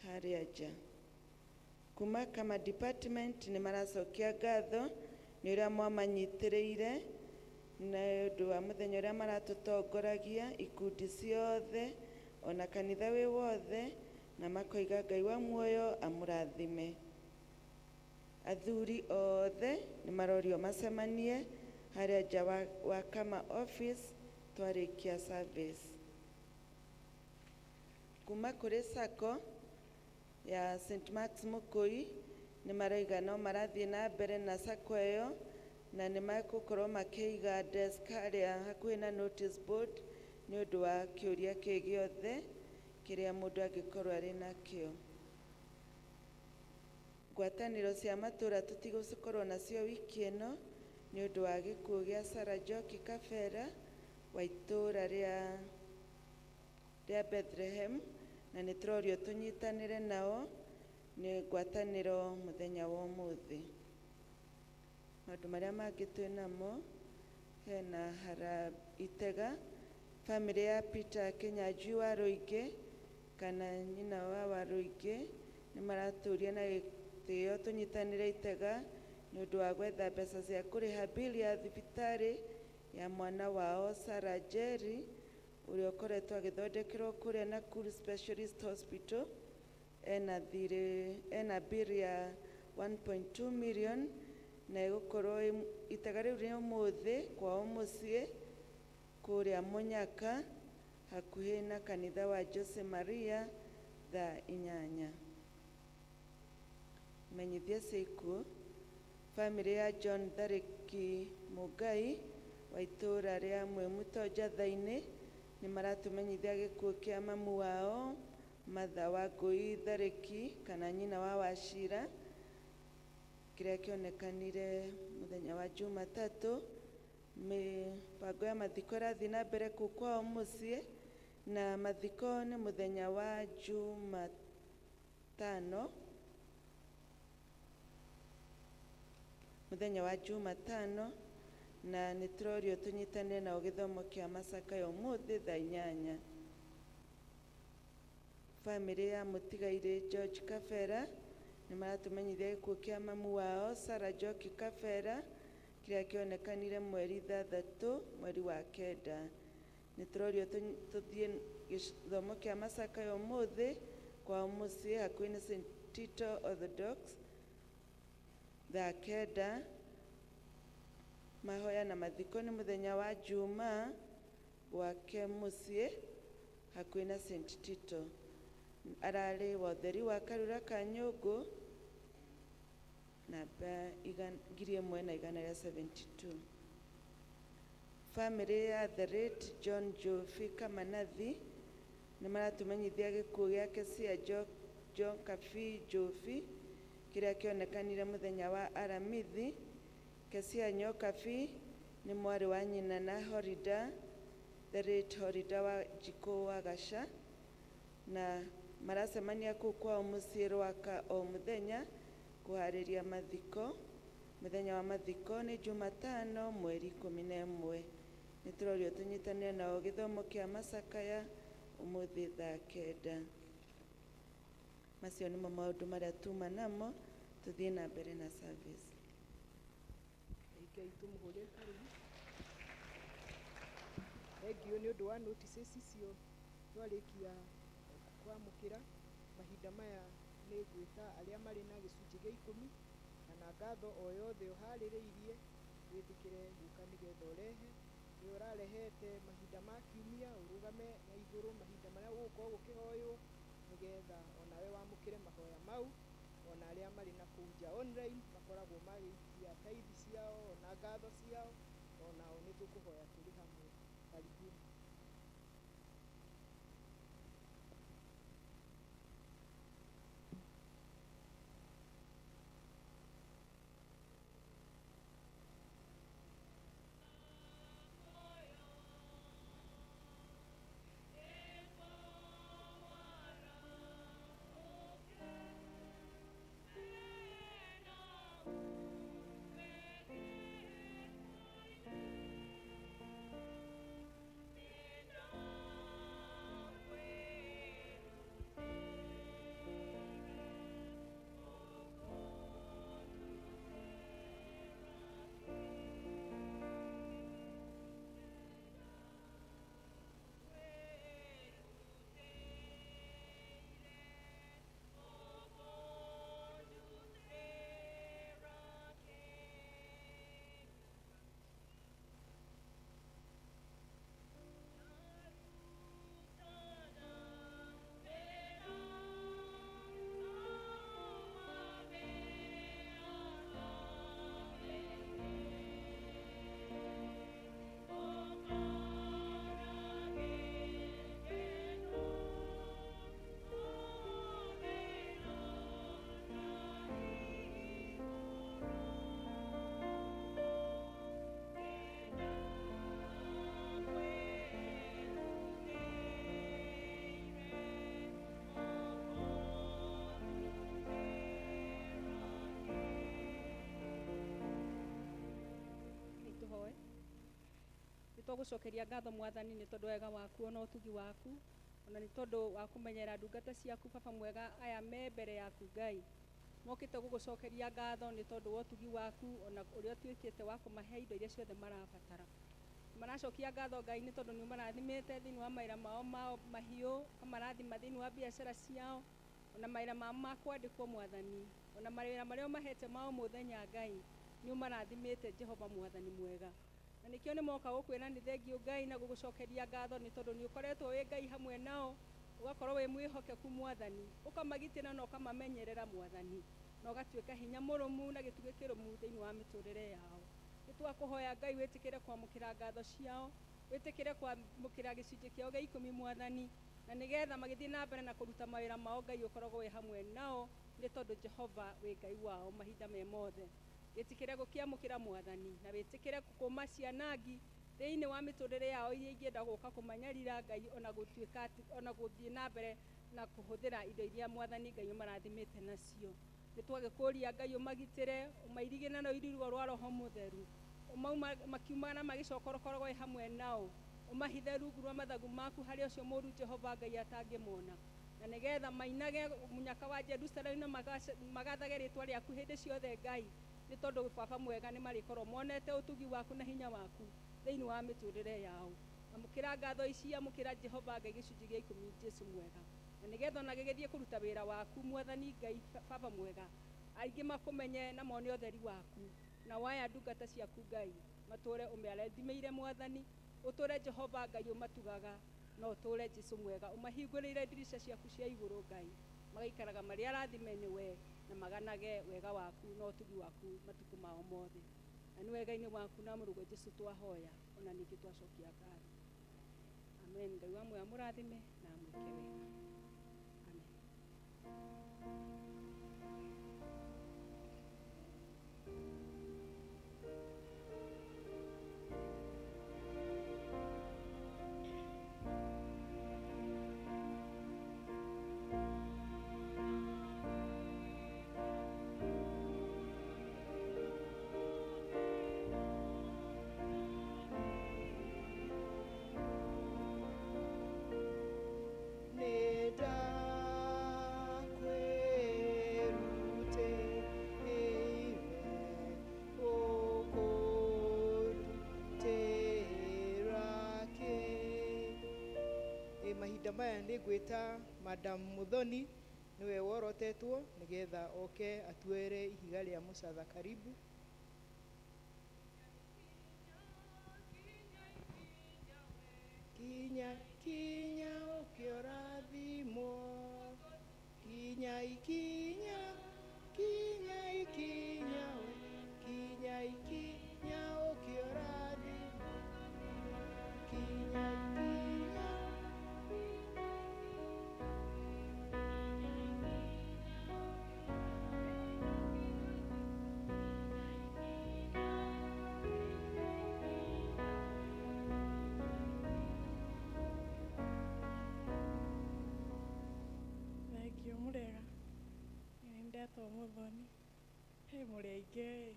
harĩa nja. Kuma kama department nĩ maracokia ngatho nĩ ũrĩa mwamanyitĩrĩire na ũndũ wa mũthenya ũrĩa maratũtongoragia ikundi ciothe ona kanitha wĩ wothe, na makoiga Ngai wa muoyo amũrathime. Athuri othe nĩ marorio macemanie harĩa nja wa kama office twarĩkia service. Kuma kũrĩ SACCO ya St Mark's Mũkũi nĩ maroiga no marathiĩ na mbere na SACCO ĩyo, na nĩ megũkorwo makĩiga desk harĩa hakuhĩ na notice board nĩ ũndũ wa kĩũria kĩ gĩothe kĩrĩa mũndũ angĩkorwo arĩ nakĩo. Ngwatanĩro cia matũra tũtigũkorwo nacio wiki ĩno nĩ ũndũ wa gĩkuũ gĩa Sarah Njoki Kabera wa itũra rĩa Bethlehem, na nĩ tũrorio tũnyitanĩre nao nĩ ngwatanĩro mũthenya wa ũmũthĩ. Maũndũ marĩa mangĩ twĩ namo hena hara Itega, bamĩrĩ ya Peter Kĩnyanjui wa Rũingĩ kana nyina wa Warũingĩ nĩ maratũria na gĩtĩo tũnyitanĩre Itega nĩ ũndũ wa gwetha mbeca cia kũrĩha bill ya thibitarĩ ya mwana wao Sarah Njeri ũrĩa ũkoretwo agĩthondekerwo kũrĩa Nakuru Specialist Hospital. Ena thirĩ, ena bill ya 1.2 million na ĩgũkorwo itega rĩu nĩ ũmũthĩ kwao mũciĩ kũrĩa Mũnyaka hakuhĩ na kanitha wa Jose Maria thaa 8. Menyithia cia ikuũ. Bamĩrĩ ya John Tharĩki Mũngai wa itũra rĩa Mwĩmuto Njatha-inĩ nĩ maratũmenyithia gĩkuũ kĩa mamu wao Martha Wangũi Tharĩki kana nyina wa Wachira kĩrĩa kĩonekanire mũthenya wa Jumatatũ. Mĩbango ya mathiko ĩrathiĩ na mbere kũu kwao mũciĩ, na mathiko nĩ mũthenya wa Jumatano, mũthenya wa Jumatano, na nĩ tũrorio tũnyitanĩre nao gĩthomo kĩa macakaya ũmũthĩ thaa 8. Bamĩrĩ ya mũtigairĩ George Kabera nĩ maratũmenyithia gĩkuũ kĩa mamu wao Sarah Njoki Kabera kĩrĩa kĩonekanire mweri 6 mweri wa 9. Nĩ tũrorio tũthiĩ gĩthomo kĩa macakaya ũmũthĩ kwao mũciĩ hakuhĩ na St Tito Orthodox Thaa 9. Mahoya na mathiko nĩ mũthenya wa Juma gwake mũciĩ hakuhĩ na St Tito. Ararĩ wa ũtheri wa Karura ka Nyũngũ namba 1172. Famĩlĩ ya the late John Jofi Kamanathi nĩ maratũmenyithia gĩkuũ gĩake cia John Kabi Jofi kĩrĩa kĩonekanire mũthenya wa Aramithi. Kesia Nyokabi nĩ mwarĩ wa nyina na Horida, the late Horida wa Njikũ wa Gaca, na maracemania kũu kwao mũciĩ Rwaka o mũthenya kũharĩria mathiko. Mũthenya wa mathiko nĩ Jumatano mweri 11. Nĩ tũrorio tũnyitanĩre nao gĩthomo kĩa macakaya ũmũthĩ thaa 9. Macio nĩmo maũndũ marĩa tuma namo. Tũthiĩ na mbere na service. Ngai tũmũhũrĩre karibu. Thengiũ nĩ ũndũ wa notices icio twarĩkia kwamũkĩra. Mahinda maya nĩ ngwĩta arĩa marĩ na gĩcunjĩ gĩa 10 kana ngatho o yothe ũharĩrĩirie, wĩtĩkĩre gũka nĩgetha ũrehe. Nĩ ũrarehete mahinda ma kiumia, ũrũgame na igũrũ mahinda marĩa gũgũkorwo gũkĩhoywo, nĩgetha onawe wamũkĩre mahoya mau. Ona arĩa marĩ na kũu nja online makoragwo magĩikia tithe ciao ona ngatho ciao, onao nĩ tũkũhoya tũrĩ hamwe. Karibuni. Tũhoe. Nĩ twagũcokeria ngatho Mwathani nĩ tondũ wega waku ona ũtugi waku, ona nĩ tondũ wa kũmenyera ndungata ciaku baba mwega aya me mbere yaku Ngai. Mokĩte gũgũcokeria ngatho nĩ tondũ wa ũtugi waku ona ũrĩa ũtuĩkĩte wa kũmahe indo iria ciothe marabatara. Maracokia ngatho Ngai nĩ tondũ nĩ ũmarathimĩte thĩinĩ wa mawĩra mao ma mahiũ, ũkamarathima thĩinĩ wa biacara ciao, ona mawĩra mao ma kwandĩkwo Mwathani, ona mawĩra marĩa ũmahete ma o mũthenya Ngai nĩ ũmarathimĩte Jehova Mwathani mwega. Na nĩkĩo nĩ moka gũkwĩra nĩ thengiũ Ngai na gũgũcokeria ngatho nĩ tondũ nĩ ũkoretwo wĩ Ngai hamwe nao, ũgakorwo wĩ mwĩhokeku Mwathani, ũkamagitĩra na ũkamamenyerera Mwathani, na ũgatuĩka hinya mũrũmu na gĩtugĩ kĩrũmu thĩinĩ wa mĩtũrĩre yao. Nĩ twakũhoya Ngai wĩtĩkĩre kwamũkĩra ngatho ciao, wĩtĩkĩre kwamũkĩra gĩcunjĩ kĩao gĩa 10 Mwathani, na nĩgetha magĩthiĩ na mbere na kũruta mawĩra mao Ngai ũkoragwo wĩ hamwe nao, nĩ tondũ Jehova wĩ Ngai wao mahinda me mothe. Wĩtĩkĩre gũkĩamũkĩra Mwathani, na wĩtĩkĩre kũma cianangi thĩinĩ wa mĩtũrĩre yao iria ingĩenda gũka kũmanyarira Ngai, ona gũtuĩka atĩ, ona gũthiĩ na mbere na kũhũthĩra indo iria Mwathani Ngai ũmarathimĩte nacio. Nĩ twagĩkũria Ngai ũmagitĩre, ũmairigĩre na rũirigo rwa Roho Mũtheru, ũmauma makiuma na magĩcoka ũkoragwo wĩ hamwe nao, ũmahithe rungu rwa mathagu maku harĩa ũcio mũũru Jehova Ngai atangĩmona, na nĩgetha mainage mũnyaka wa Jerusalemu na magathage rĩtwa rĩaku hĩndĩ ciothe Ngai, nĩ tondũ baba mwega nĩ marĩkorwo monete ũtugi waku na hinya waku thĩinĩ wa mĩtũrĩre yao. Amũkĩra ngatho ici, amũkĩra Jehova Ngai gĩcunjĩ gĩa 10 Jesu mwega, na nĩgetha ona gĩgĩthiĩ kũruta wĩra waku Mwathani Ngai baba mwega, Aingĩ makũmenye na mone ũtheri waku. Na waya ndungata ciaku Ngai matũre ũmĩarathimĩire Mwathani, ũtũre Jehova Ngai ũmatugaga, na ũtũre Jesu mwega ũmahingũrĩire ndirica ciaku cia igũrũ Ngai, magaikaraga marĩ arathime nĩwe na maganage wega waku na ũtugi waku matukũ mao mothe. Na nĩ wega-inĩ waku na mũrũguo Jesu twahoya, ona ningĩ twacokia ngatho. Amen. Ngai wa muoyo amũrathime na amwĩke wega. Amen. Nĩ mahinda maya nĩ ngwĩta Madam Muthoni, nĩwe worotetwo nĩgetha oke atuere ihiga rĩa mũcatha. Karibu. Kinya kinya ũkĩũrathimwo, kinya ikinya, kinya ikinya we, kinya ikinya ũkĩũrathimwo, kinya ikinya. Thengio mũrega. Nĩ ndetwo Muthoni. He mũrĩ aingĩ ĩ.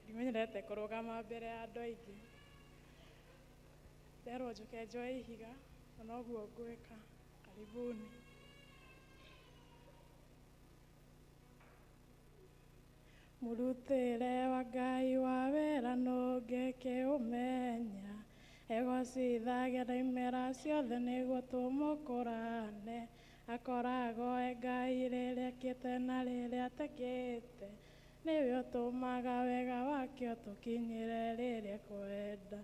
Ndimenyerete kũrũgama mbere ya andũ aingĩ. Nderwo njũke njoe ihiga na noguo ngwĩka. Karibuni. Mũrutĩre wa Ngai wa wĩra nũngĩkĩũmenya, egocithagia na imera ciothe nĩguo tũmũkũrane. Akoragwo e Ngai rĩrĩa ekĩte na rĩrĩa atekĩte, nĩwe ũtũmaga wega wake ũtũkinyĩre rĩrĩa ekwenda.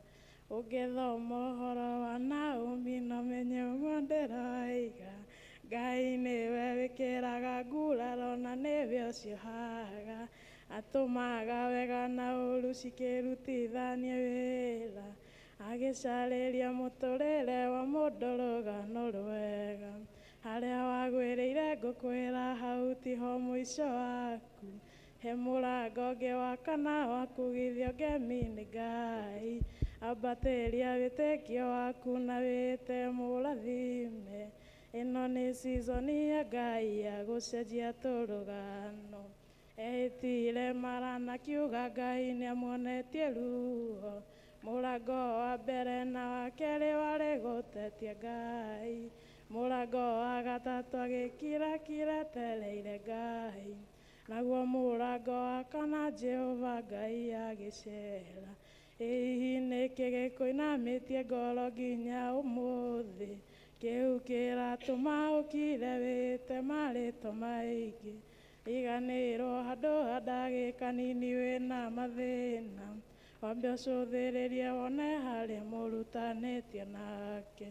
Ũngĩthoma ũhoro wa Naomi no menye ũguo ndĩroiga. Ngai nĩwe wĩkĩraga nguraro na nĩwe ũciohaga, atũmaga wega na ũru cikĩrutithania wĩra, agĩcarĩria mũtũrĩre wa mũndũ rũgano rwega. Harĩa wagwĩrĩire ngũkwĩra hau tiho mũico waku, he mũrango ũngĩ wa kana wa kugithio ngemi nĩ Ngai. Ambatĩria wĩtĩkio waku na wĩte mũrathime, ĩno nĩ season ya Ngai ya gũcenjia tũrũgano. Ehĩtire mara na kiuga Ngai nĩamuonetie ruo, mũrango wa mbere na wa kerĩ warĩ gũtetia Ngai, mũrango wa gatatũ agĩkira kira etereire Ngai, naguo mũrango wa kana Jehova Ngai agĩcera. Ĩ hihi nĩkĩ gĩkũinamĩtie ngoro nginya ũmũthĩ, kĩu kĩratũma ũkire wĩte marĩtwa maingĩ? Riganĩrwo handũ ha ndagĩka nini wĩna mathĩna, wambe ũcũthĩrĩrie wone harĩa mũrutanĩtie nake.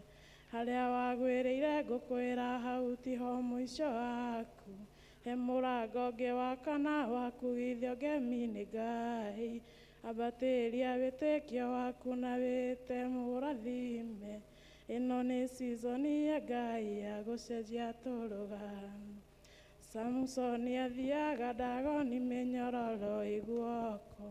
Harĩa wagwĩrĩire ngũkwĩra hau tiho mũico waku, he mũrango ũngĩ wa kana wa kugithio ngemi nĩ Ngai. Ambatĩria wĩtĩkio waku na wĩte mũrathime, ĩno nĩ season ya Ngai ya gũcenjia tũrũgano. Samusoni athiaga Dagoni mĩnyororo ĩ guoko,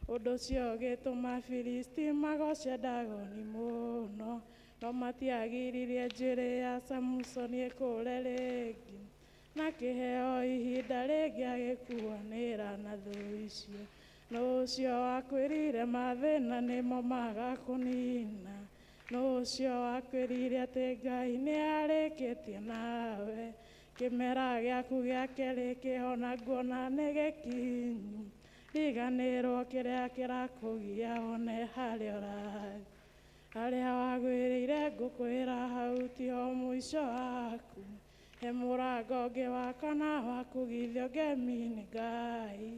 ũndũ ũcio ũgĩtũma Filisti magoce Dagoni mũno, no matiagiririe njuĩrĩ ya Samusoni ĩkũre rĩngĩ, na kĩheo ihinda rĩngĩ agĩkuanĩra na thũ icio. Nũ ũcio wakwĩrire mathĩna nĩmo magakũnina? Nũ ũcio wakwĩrire atĩ Ngai nĩarĩkĩtie nawe? Kĩmera gĩaku gĩa kerĩ kĩhona nguona nĩ gĩkinyu, riganĩrwo kĩrĩa kĩrakũgia wone harĩa ũrathiĩ. Harĩa wagwĩrĩire ngũkwĩra hau tiho mũico waku. He mũrango ũngĩ wakana wa kũgithio ngemi nĩ Ngai.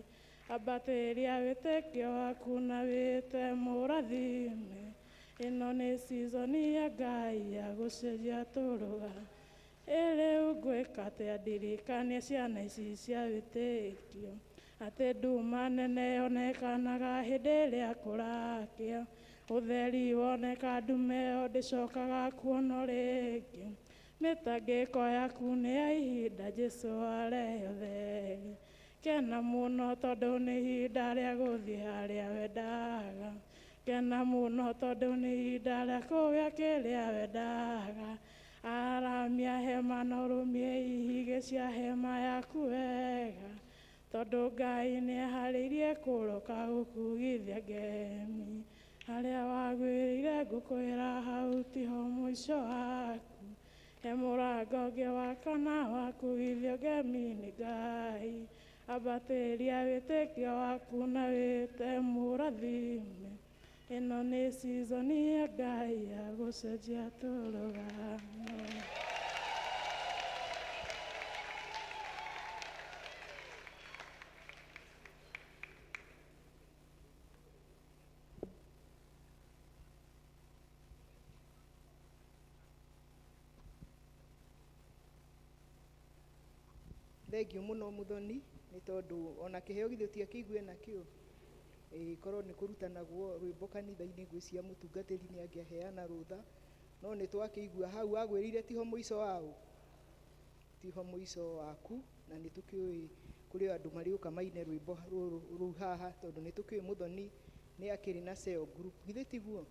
Ambatĩria wĩtĩkio waku na wĩte mũrathime. Ĩno nĩ season ya Ngai ya gũcenjia tũrũga. Ĩ rĩu ngwĩka atĩa ndirikanie ciana ici cia wĩtĩkio atĩ nduma nene yonekanaga hĩndĩ ĩrĩa kũrakĩa. Ũtheri woneka ndume ĩyo ndĩcokaga kuonwo rĩngĩ. Mĩtangĩko yaku nĩ ya ihinda Jesũ arehe ũtheri. Kena mũno tondũ nĩ ihinda rĩa gũthiĩ harĩa wendaga. Kena mũno tondũ nĩ ihinda rĩa kũgĩa kĩrĩa wendaga. Aramia hema na ũrũmie ihigĩ cia hema yaku wega. Tondũ Ngai nĩeharĩirie kũroka gũkugithia ngemi. Harĩa wagwĩrĩire ngũkwĩra hau tiho mũico waku. He mũrango ũngĩ wakana wa kũgithio ngemi nĩ Ngai. Ambatĩria wĩtĩkio waku na wĩte mũrathime. Ĩno nĩ season ya Ngai ya gũcenjia tũrũgano. Thengiũ mũno Muthoni nĩ tondũ ona kĩheo githĩ ũtiakĩigue nakĩo. Ĩĩ korwo nĩ kũrutanagwo rwĩmbo kanitha-inĩ ngwĩciria mũtungatĩri nĩ angĩaheana rũtha, no nĩ twakĩigua hau wagwĩrĩire tiho mũico waũ, tiho mũico waku, na nĩ tũkĩũĩ kũrĩ andũ marĩũka maine rwĩmbo rũrũ rũu haha, tondũ nĩ tũkĩũĩ Muthoni nĩ akĩrĩ na cell group, githĩ tiguo?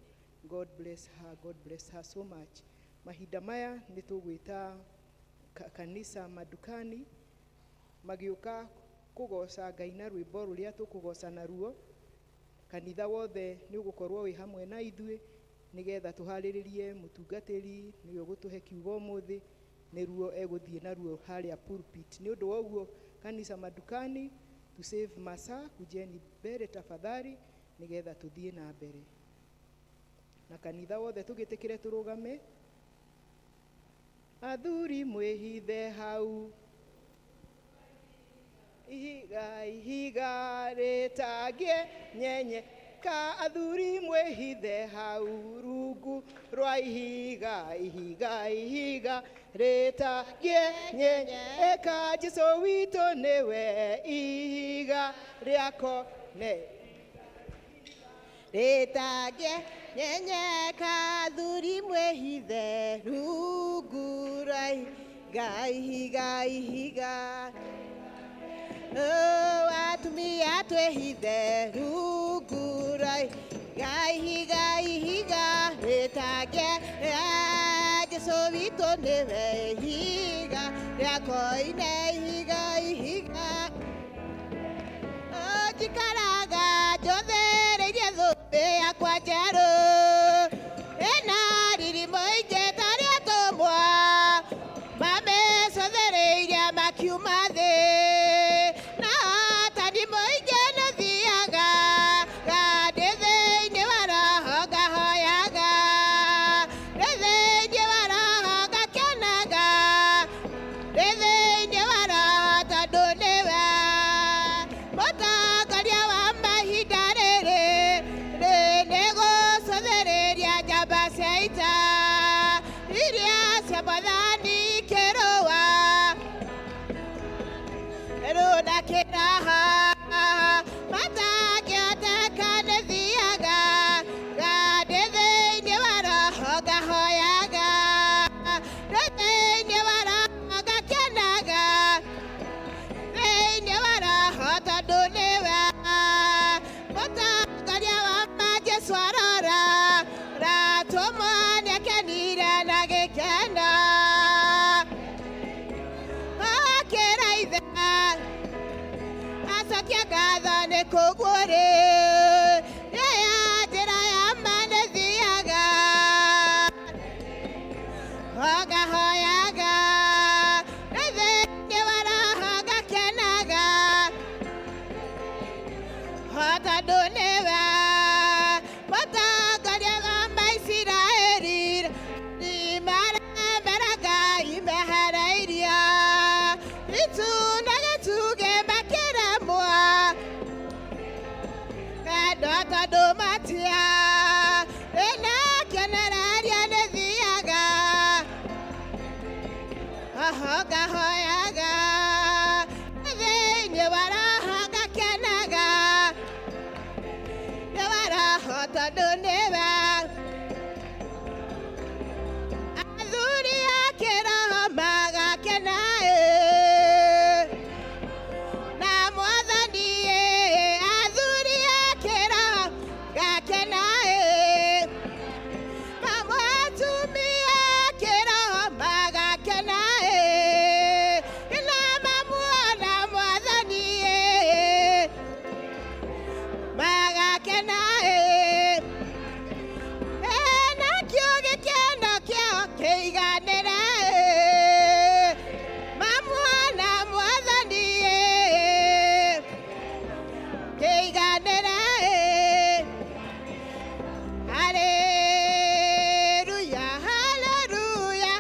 God bless her, God bless her so much. Mahinda maya nĩ tũgwĩta kanisa madukani magĩũka kũgoca Ngai na rwĩmbo rũrĩa tũkũgoca naruo. Kanitha wothe nĩ ũgũkorwo wĩ hamwe na ithuĩ nĩgetha tũharĩrĩrie mũtungatĩri nĩwe ũgũtũhe kiugo ũmũthĩ, nĩruo egũthiĩ naruo harĩa pulpit. Nĩ ũndũ wa ũguo kanisa madukani to save masaa, kujeni mbere tafadhali nĩgetha tũthiĩ na mbere. Na kanitha wothe tũgĩtĩkĩre tũrũgame. Athuri mwĩhithe hau, ihiga ihiga rĩtangĩe nyenye ka, athuri mwĩhithe hau rungu rwa ihiga, ihiga ihiga rĩtangĩe nyenye ka, Jesũ witũ nĩwe ihiga rĩako ne rĩtangĩe nyenyeka, athuri mwĩhithe rungu rwa ihiga, ihiga ihiga. Oh, atumia twĩhithe rungu rwa ihiga, ihiga ihiga rĩtangĩe, Jesũ witũ nĩwe ihiga rĩako ine, ihiga ihiga. Oh, njikaraga njothereirie thũmbĩ yakwa njerũ ĩna riri mũingĩ ta rĩa tũmwa mamĩcothereirie makiuma thĩ, na tani mũingĩ nĩthiaga ndĩ thĩinĩ wa roho ngahoyaga, ndĩ thĩinĩ wa roho ngakenaga, ndĩ thĩinĩ wa roho tondũ nĩwe mũtongoria wa mahinda rĩrĩ, nĩ gũcothereria njamba cia ita iria cia mwathani ikĩrũa rũna kĩraha matangĩhoteka nĩthiaga ndĩ thĩinĩ wa roho ngahoyaga, ndĩ thĩinĩ wa roho ngakenaga, thĩinĩ wa roho tondũ nĩwe mũtongoria wa ma Jesũ arora ratũmwo nĩakenire na gĩkeno akĩra ithe acokia ngatho nĩ kũguũrĩ ya njĩra ya ma nĩthiaga ngahoyaga, ndĩ thĩinĩ wa roho ngakenaga, tondũ nĩwe mũtongoria wa Maisiraeli. Tondũ matia ĩna kĩonereria nĩ thiaga oho ngahoyaga thĩinĩ wa roho ngakenaga nĩ wa roho tondũ nĩwe athuri a kĩroho magakena ĩ na mwathani ĩ athuri a kĩroho gakena ĩ mamwe atumia a kĩroho magakena ĩ na mamuona mwathani ĩ magakena ĩ nakĩo gĩkeno kĩao kĩiganĩre ĩ mamuona mwathani ĩ kĩiganĩre ĩ haleluya haleluya.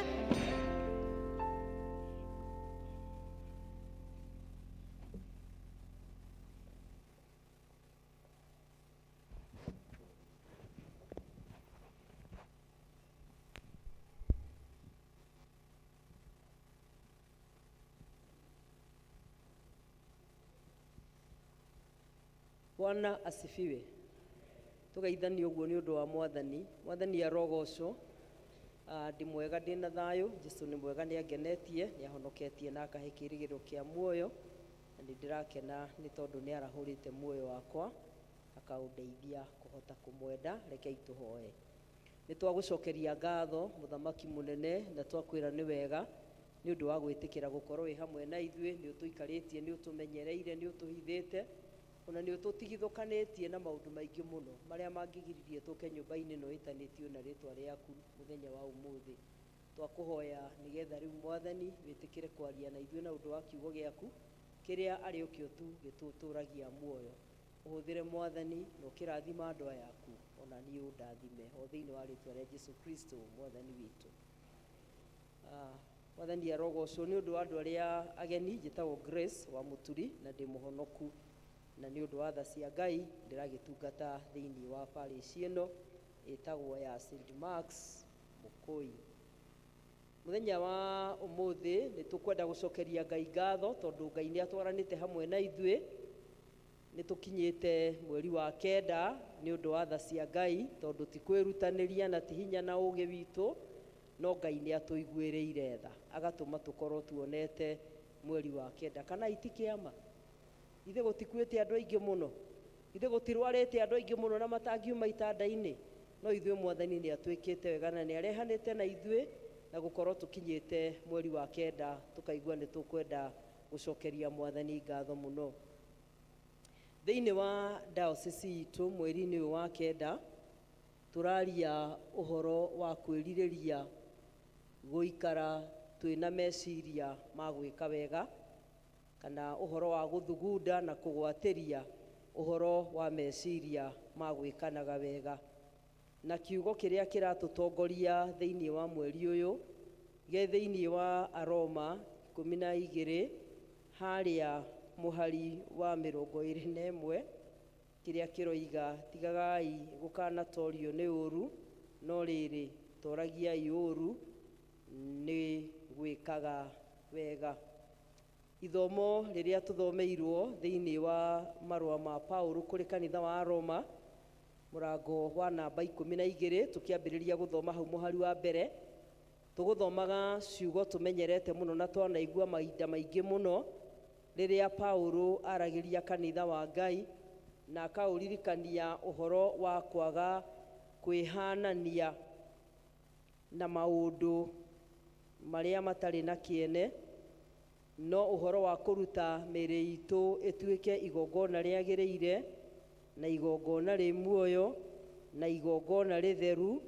Bwana asifiwe. Tugeithanie ũguo nĩ ũndũ wa mwathani. Mwathani arogocwo. Ndĩ mwega ndĩ na thayũ. Jesu nĩ mwega nĩ angenetie, nĩ ahonoketie na akahe kĩĩrĩgĩrĩro kĩa muoyo. Na nĩ ndĩrakena nĩ tondũ nĩ arahũrĩte muoyo wakwa akaũndeithia kũhota kũmwenda. Rekei tũhoe. Nĩ twagũcokeria ngatho mũthamaki mũnene na twakwĩra nĩ wega nĩ ũndũ wa gwĩtĩkĩra gũkorwo wĩ hamwe na ithuĩ. Nĩ ũtũikarĩtie, nĩ ũtũmenyereire, nĩ ũtũhithĩte ona nĩ ũtũtigithũkanĩtie na maũndũ maingĩ mũno marĩa mangĩgiririe tũke nyũmba-inĩ ĩno ĩtanĩtio na rĩtwa rĩaku mũthenya wa ũmũthĩ. Twakũhoya nĩgetha rĩu mwathani wĩtĩkĩre kwaria na ithuĩ na ũndũ wa kiugo gĩaku kĩrĩa arĩ o kĩo tu gĩtũtũragia muoyo. Ũhũthĩre mwathani na ũkĩrathima andũ aya aku ona niĩ ũndathime o thĩinĩ wa rĩtwa rĩa Jesu Kristo mwathani witũ. Mwathani arogocwo. Nĩ ũndũ wa andũ arĩa ageni, njĩtagwo Grace wa Mũturi na ndĩ mũhonoku, na nĩ ũndũ wa tha cia Ngai ndĩragĩtungata thĩinĩ wa parish ĩno ĩtagwo ya St Marks Mũkũi. Mũthenya wa ũmũthĩ nĩ tũkwenda gũcokeria Ngai ngatho tondũ Ngai nĩ atwaranĩte hamwe na ithuĩ. Nĩ tũkinyĩte mweri wa kenda nĩ ũndũ wa tha cia Ngai, tondũ ti kwĩrutanĩria na ti hinya na ũgĩ witũ, no Ngai nĩ atũiguĩrĩire tha agatũma tũkorwo tuonete mweri wa kenda. Kana iti kĩama ithe gũtikuĩte andũ aingĩ mũno, ithe gũtirwarĩte andũ aingĩ mũno na matangiuma itanda-inĩ, no ithuĩ mwathani nĩ atwĩkĩte wega na nĩ arehanĩte na ithuĩ na gũkorwo tũkinyĩte mweri wa kenda tũkaigua nĩ tũkwenda gũcokeria mwathani ngatho mũno. Thĩinĩ wa diocese itũ mweri-inĩ ũyũ wa kenda tũraria ũhoro wa kwĩrirĩria gũikara twĩna meciria ma gwĩka wega, kana ũhoro wa gũthugunda na kũgwatĩria ũhoro wa meciria ma gwĩkanaga wega. Na kiugo kĩrĩa kĩratũtongoria thĩinĩ wa mweri ũyũ gĩ thĩinĩ wa Aroma 12 harĩa mũhari wa 21, kĩrĩa kĩroiga tigagai gũkanatorio nĩ ũru, no rĩrĩ toragiai ũru nĩ gwĩkaga wega. Ithomo rĩrĩa tũthomeirwo thĩinĩ wa marũa ma Paũlũ kũrĩ kanitha wa Roma mũrango wa namba 12, tũkĩambĩrĩria gũthoma hau mũhari wa mbere, tũgũthomaga ciugo tũmenyerete mũno na twanaigua mahinda maingĩ mũno rĩrĩa Paũlũ aragĩria kanitha wa Ngai na akaũririkania ũhoro wa kwaga kwĩhanania na maũndũ marĩa matarĩ na kĩene, no ũhoro wa kũruta mĩĩrĩ itũ ĩtuĩke igongona rĩagĩrĩire na igongona rĩ muoyo na igongona rĩtheru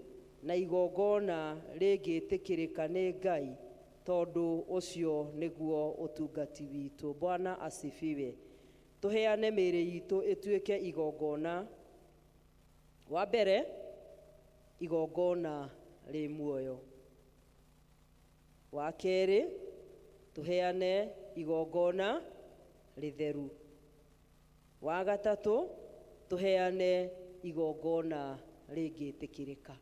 na igongona rĩngĩtĩkĩrĩka nĩ Ngai, tondũ ũcio nĩguo ũtungati witũ. Bwana asifiwe. Tũheane mĩĩrĩ itũ ĩtuĩke igongona. Wa mbere, igongona rĩ muoyo. Wa kerĩ, tũheane igongona rĩtheru. Wa gatatũ, tũheane igongona rĩngĩtĩkĩrĩka.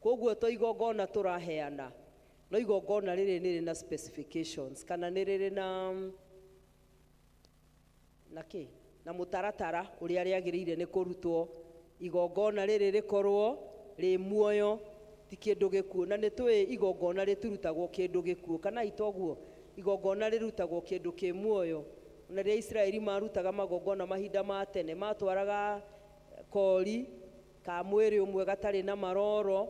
Koguo to igongona tũraheana, no igongona rĩrĩ nĩ rĩ na specifications, kana nĩ rĩrĩ na na kĩ na mũtaratara ũrĩa rĩagĩrĩire nĩ kũrutwo. Igongona rĩrĩ rĩkorwo rĩ muoyo, ti kĩndũ gĩkuũ. Na nĩ tũĩ igongona rĩtirutagwo kĩndũ gĩkuũ, kana itoguo? Igongona rĩrutagwo kĩndũ kĩ muoyo. Na rĩrĩa Isiraeli marutaga magongona mahinda ma tene, matwaraga kori ka mwĩrĩ ũmwe gatarĩ na maroro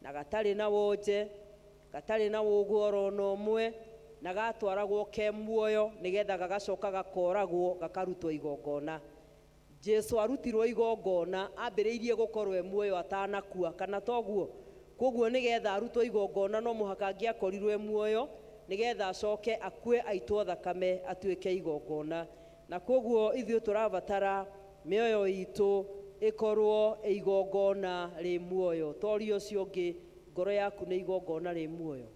na gatarĩ na wonje, gatarĩ na wũgũ oro na ũmwe, na gatwaragwo ke muoyo nĩgetha gagacoka gakoragwo gakarutwo igongona. Jesu arutirwo igongona ambĩrĩirie gũkorwo e muoyo atanakua, kana toguo? Koguo nĩgetha arutwo igongona no mũhaka angĩakorirwo e muoyo, nĩgetha acoke akue aitwo thakame atuĩke igongona. Na koguo ithuĩ tũrabatara mĩoyo itũ ĩkorwo ĩ igongona rĩ muoyo. Toria ũcio ũngĩ, ngoro yaku nĩ igongona rĩ muoyo?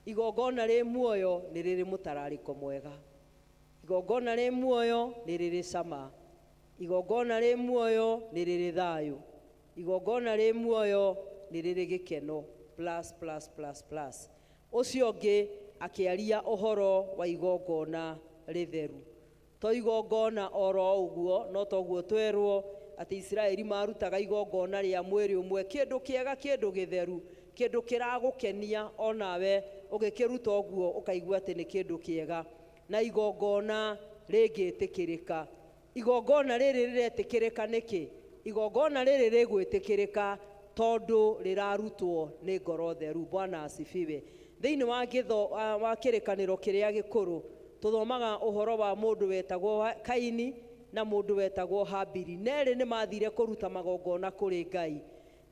Igongona rĩ muoyo nĩ rĩrĩ mũtararĩko mwega. Igongona rĩ muoyo nĩ rĩrĩ cama. Igongona rĩ muoyo nĩ rĩrĩ thayũ. Igongona rĩ muoyo nĩ rĩrĩ gĩkeno. Plus, plus, plus, plus. Ũcio ũngĩ akĩaria ũhoro wa igongona rĩtheru. To igongona oro ũguo, no toguo twerwo atĩ Isiraeli marutaga igongona rĩa mwĩrĩ ũmwe, kĩndũ kĩega, kĩndũ gĩtheru, kĩndũ kĩragũkenia onawe ũgĩkĩruta ũguo ũkaigua atĩ nĩ kĩndũ kĩega, na igongona rĩngĩtĩkĩrĩka. Igongona rĩrĩ rĩretĩkĩrĩka nĩkĩ? Igongona rĩrĩ rĩgwĩtĩkĩrĩka tondũ rĩrarutwo nĩ ngoro theru. Bwana asifiwe. Thĩinĩ wa gĩtho wa kĩrĩkanĩro kĩrĩa gĩkũrũ tũthomaga ũhoro wa mũndũ wetagwo Kaini na mũndũ wetagwo Habili. Nerĩ nĩ mathire kũruta magongona kũrĩ Ngai,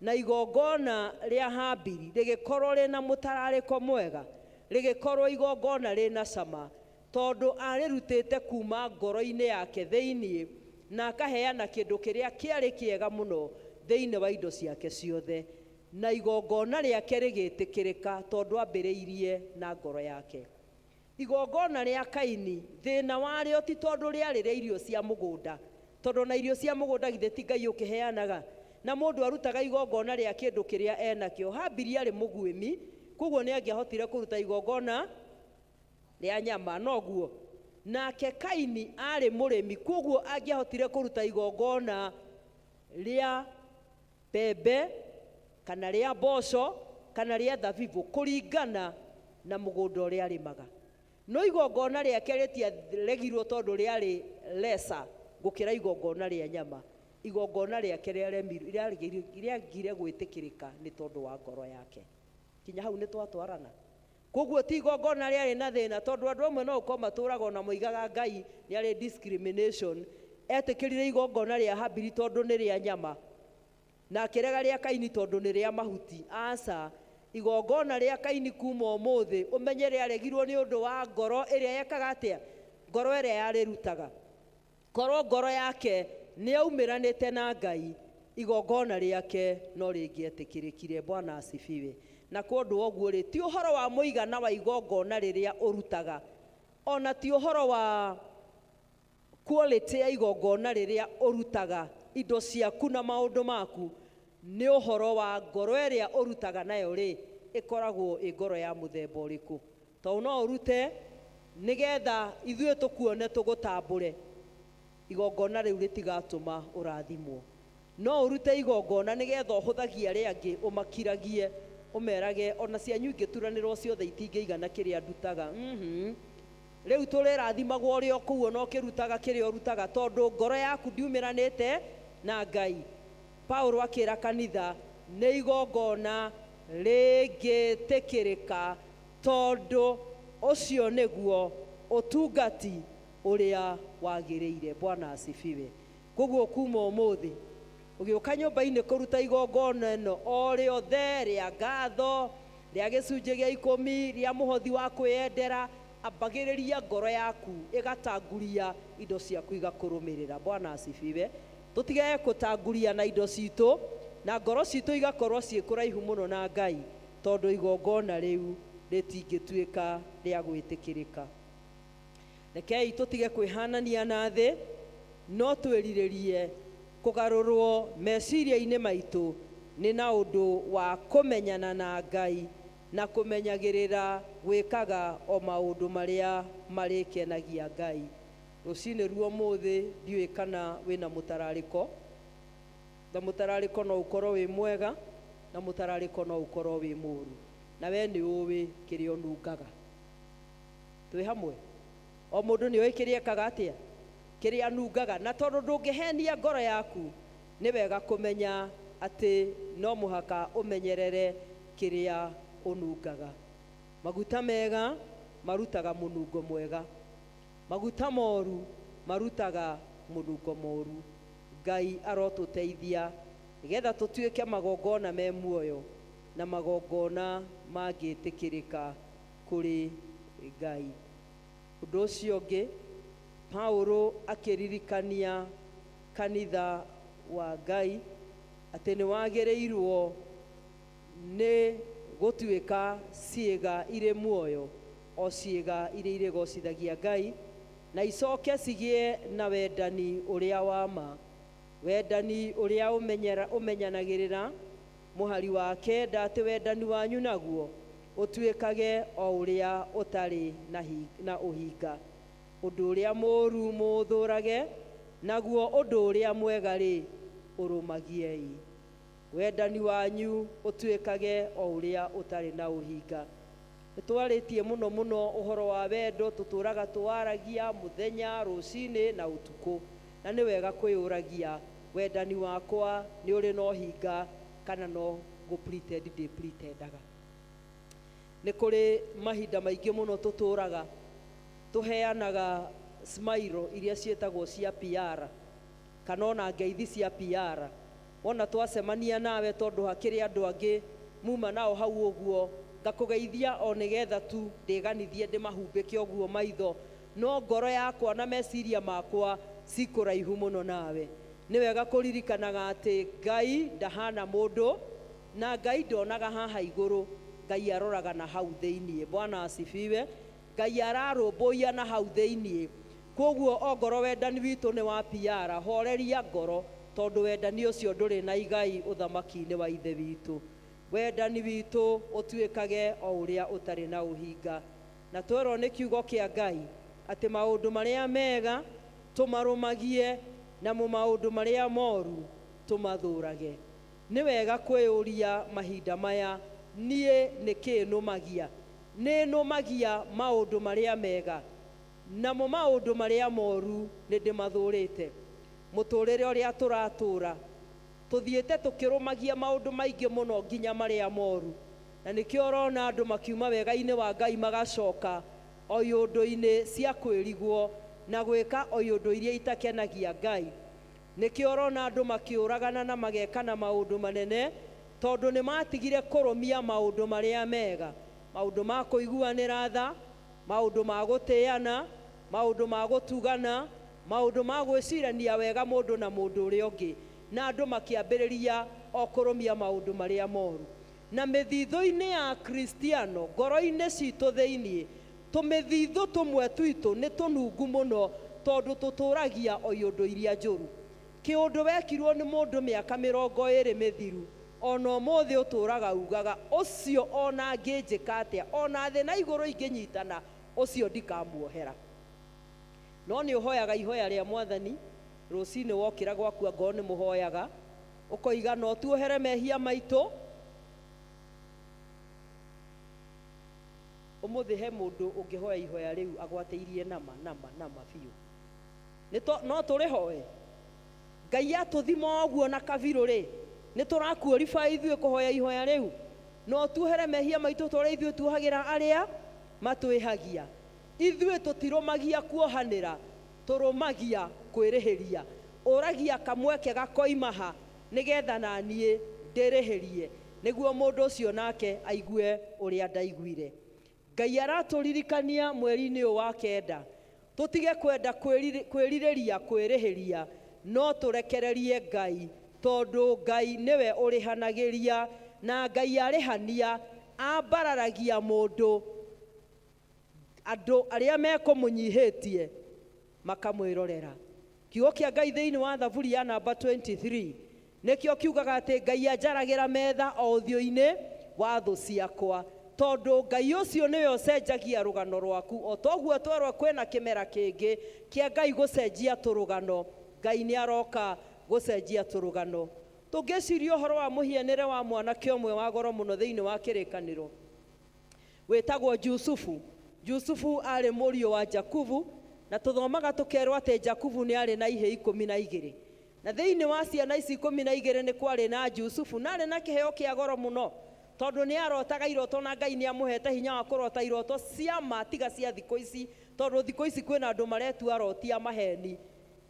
na igongona rĩa Habili rĩgĩkorwo rĩna mũtararĩko mwega, rĩgĩkorwo igongona rĩna cama, tondũ arĩrutĩte kuma ngoro-inĩ yake thĩinĩ, na akaheana kĩndũ kĩrĩa kĩarĩ kĩega mũno thĩinĩ wa indo ciake ciothe, na igongona rĩake rĩgĩtĩkĩrĩka tondũ ambĩrĩirie na ngoro yake. Igongona rĩa Kaini thĩna warĩo ti tondũ rĩarĩ rĩa irio cia mũgũnda, tondũ na irio cia mũgũnda githĩ ti Ngai ũkĩheanaga, na mũndũ arutaga igongona rĩa kĩndũ kĩrĩa enakĩo. Habili arĩ mũguĩmi, koguo nĩ angĩahotire kũruta igongona rĩa nyama, noguo. Nake Kaini arĩ mũrĩmi, koguo angĩahotire kũruta igongona rĩa mbembe kana rĩa mboco kana rĩa thabibũ kũringana na mũgũnda ũrĩa arĩmaga. No igongona rĩake rĩtiaregirwo tondũ rĩarĩ lesa gũkĩra igongona rĩa nyama. Igongona rĩake rĩagire gwĩtĩkĩrĩka nĩ tondũ wa ngoro yake. Kinya hau nĩ twatwarana. Koguo ti igongona rĩarĩ na thĩna, tondũ andũ amwe no gũkorwo matũraga ona moigaga Ngai nĩ arĩ discrimination. Etĩkĩrire igongona rĩa Habili tondũ nĩ rĩa nyama, na akĩrega rĩa Kaini tondũ nĩ rĩa mahuti. Aca, igongona rĩa Kaini kuma ũmũthĩ ũmenye rĩaregirwo nĩ ũndũ wa ngoro ĩrĩa yekaga atĩa? Ngoro ĩrĩa yarĩrutaga. Korwo ngoro yake nĩ yaumĩranĩte na Ngai, igongona rĩake no rĩngĩetĩkĩrĩkire. Bwana asifiwe. Na kwa ũndũ ũguo rĩ, ti ũhoro wa mũigana wa igongona rĩrĩa ũrutaga, ona ti ũhoro wa quality ya igongona rĩrĩa ũrutaga, indo ciaku na maũndũ maku, nĩ ũhoro wa ngoro ĩrĩa ũrutaga nayo rĩ, ĩkoragwo ĩ ngoro ya mũthemba ũrĩkũ. Tondũ no ũrute nĩgetha ithuĩ tũkuone tũgũtambũre, igongona rĩu rĩtigatũma ũrathimwo. No ũrute igongona nĩgetha ũhũthagie arĩa angĩ, ũmakiragie, ũmerage ona cianyu ingĩturanĩrwo ciothe itingĩigana kĩrĩa ndutaga. Rĩu tũrĩrathimagwo ũrĩa ũkũu ona ũkĩrutaga kĩrĩa ũrutaga, tondũ ngoro yaku ndiumĩranĩte na Ngai. Paulo akĩra kanitha nĩ igongona rĩngĩtĩkĩrĩka, tondũ ũcio nĩguo ũtungati ũrĩa wagĩrĩire. Bwana asifiwe. Koguo kuma ũmũthĩ ũgĩũka nyũmba-inĩ kũruta igongona ĩno o rĩothe rĩa ngatho, rĩa gĩcunjĩ gĩa ikũmi, rĩa mũhothi wa kwĩyendera, ambagĩrĩria ngoro yaku ĩgatanguria indo ciaku igakũrũmĩrĩra. Bwana asifiwe. Tũtigage gũtanguria na indo citũ na ngoro citũ igakorwo ciĩ kũraihu mũno na Ngai, tondũ igongona rĩu rĩtingĩtuĩka rĩa gwĩtĩkĩrĩka. Rekei tũtige kwĩhanania na thĩ. No twĩrirĩrie kũgarũrwo meciria-inĩ maitũ nĩ na ũndũ wa kũmenyana na Ngai na kũmenyagĩrĩra gwĩkaga o maũndũ marĩa marĩkenagia Ngai. Rũcinĩ rwa ũmũthĩ ndiũĩ kana wĩna mũtararĩko, na mũtararĩko no ũkorwo wĩ mwega na mũtararĩko no ũkorwo wĩ mũru, na we nĩ ũĩ kĩrĩa ũnungaga. Twĩ hamwe? O mũndũ nĩ oĩ kĩrĩa ekaga atĩa, kĩrĩa anungaga, na tondũ ndũngĩhenia ngoro yaku, nĩ wega kũmenya atĩ no mũhaka ũmenyerere kĩrĩa ũnungaga. Maguta mega marutaga mũnungo mwega, maguta moru marutaga mũnungo moru. Ngai arotũteithia nĩgetha tũtuĩke magongona me muoyo na magongona mangĩtĩkĩrĩka kũrĩ Ngai. Ũndũ ũcio ũngĩ, Paulo akĩririkania kanitha wa Ngai atĩ nĩ wagĩrĩirwo nĩ gũtuĩka ciĩga irĩ muoyo, o ciĩga iria irĩgocithagia Ngai, na icoke cigĩe na wendani ũrĩa wa ma, wendani ũrĩa ũmenyanagĩrĩra. Mũhari wa kenda, atĩ wendani wanyu naguo ũtuĩkage o ũrĩa ũtarĩ na ũhinga. Ũndũ ũrĩa mũũru mũũthũũrage, naguo ũndũ ũrĩa mwega-rĩ, ũrũmagiei. Wendani wanyu ũtuĩkage o ũrĩa ũtarĩ na ũhinga. Nĩ twarĩtie mũno mũno ũhoro wa wendo, tũtũũraga tũwaragia mũthenya, rũcinĩ na ũtukũ. Na nĩ wega kwĩyũragia, wendani wakwa nĩ ũrĩ na ũhinga kana no gũ pretend ndĩ pretendaga. Nĩ kũrĩ mahinda maingĩ mũno tũtũũraga tũheanaga smile iria ciĩtagwo cia PR kana ona ngeithi cia PR. Wona twacemania nawe, tondũ hakĩrĩ andũ angĩ muma nao hau ũguo, ngakũgeithia o nĩgetha tu ndĩganithie ndĩmahumbĩke ũguo maitho, no ngoro yakwa na meciria makwa cikũraihu mũno nawe. Nĩ wega kũririkanaga atĩ Ngai ndahana mũndũ, na Ngai ndonaga haha igũrũ, Ngai aroraga na hau thĩiniĩ. Bwana asifiwe. Ngai ararũmbũiya na hau thĩiniĩ. Kwoguo ongorwo wendani witũ nĩ wa PR, horeria ngoro, tondũ wendani ũcio ndũrĩ na igai ũthamaki-inĩ wa Ithe witũ. Wendani witũ ũtuĩkage o ũrĩa ũtarĩ na ũhinga. Na twerwo nĩ kiugo kĩa Ngai atĩ maũndũ marĩa mega tũmarũmagie, namo maũndũ marĩa moru tũmathũũrage. Nĩ wega kwĩyũria mahinda maya, niĩ nĩ kĩĩ nũmagia? Nĩ nũmagia maũndũ marĩa mega, namo maũndũ marĩa moru nĩ ndĩmathũũrĩte? Mũtũũrĩre ũrĩa tũratũũra, tũthiĩte tũkĩrũmagia maũndũ maingĩ mũno nginya marĩa moru, na nĩkĩo ũrona andũ makiuma wega-inĩ wa Ngai magacoka o iũndũ-inĩ cia kwĩrigwo na gwĩka o iũndũ iria itakenagia Ngai. Nĩkĩo ũrona andũ makĩũragana na magekana maũndũ manene, tondũ nĩ matigire kũrũmia maũndũ marĩa mega, maũndũ ma kũiguanĩra tha, maũndũ ma gũtĩana, maũndũ ma gũtugana, maũndũ ma gwĩcirania wega mũndũ na mũndũ ũrĩa ũngĩ, na andũ makĩambĩrĩria o kũrũmia maũndũ marĩa moru. Na mĩthithũ-inĩ ya Akristiano, ngoro-inĩ citũ thĩiniĩ, tũmĩthithũ tũmwe twitũ nĩ tũnungu mũno, tondũ tũtũũragia o iũndũ iria njũru. Kĩũndũ wekirwo nĩ mũndũ mĩaka mĩrongo ĩrĩ mĩthiru, ona ũmũthĩ ũtũũraga ugaga, ũcio ona angĩnjĩka atĩa, ona thĩ na igũrũ ingĩnyitana, ũcio ndikamuohera. No nĩ ũhoyaga ihoya rĩa Mwathani, rũcinĩ wokĩra gwaku angorwo nĩ mũhoyaga, ũkoiga no tuohere mehia maitũ. Ũmũthĩ he mũndũ ũngĩhoya ihoya rĩu agwatĩirie nama nama nama biũ? No tũrĩhoe? Ngai atũthima ũguo na kabirũ rĩ, nĩ tũrakuorify ithuĩ kũhoya ihoya rĩu? No tuohere mehia maitũ ta ũrĩa ithuĩ tuohagĩra arĩa matwĩhagia. Ithuĩ tũtirũmagia kuohanĩra, tũrũmagia kwĩrĩhĩria. Ũragia kamweke gakoima ha nĩgetha na niĩ ndĩrĩhĩrie, nĩguo mũndũ ũcio nake aigue ũrĩa ndaiguire. Ngai aratũririkania mweri-inĩ ũyũ wa kenda, tũtige kwenda kwĩrirĩria kwĩrĩhĩria, no tũrekererie Ngai, tondũ Ngai nĩwe ũrĩhanagĩria, na Ngai arĩhania ambararagia mũndũ, andũ arĩa mekũmũnyihĩtie makamwĩrorera. Kiugo kĩa Ngai thĩinĩ wa Thaburi ya namba 23 nĩkĩo kiugaga atĩ Ngai anjaragĩra metha o ũthiũ-inĩ wa thũ ciakwa, tondũ Ngai ũcio nĩwe ũcenjagia rũgano rwaku. O toguo twerwo kwĩna kĩmera kĩngĩ kĩa Ngai gũcenjia tũrũgano, Ngai nĩ aroka gũcenjia tũrũgano. Tũngĩciria ũhoro wa mũhianĩre wa mwanake ũmwe wa goro mũno thĩinĩ wa kĩrĩkanĩro wĩtagwo Jusufu. Jusufu arĩ mũriũ wa Jakubu, na tũthomaga tũkerwo atĩ Jakubu nĩ arĩ na ihĩĩ 12, na thĩinĩ wa ciana ici 12 nĩ kwarĩ na Jusufu, na arĩ na kĩheo kĩa goro mũno tondũ nĩ arotaga iroto na Ngai nĩ amũhete hinya wa kũrota iroto cia ma tiga cia thikũ ici, tondũ thikũ ici kwĩna andũ maretua aroti a maheni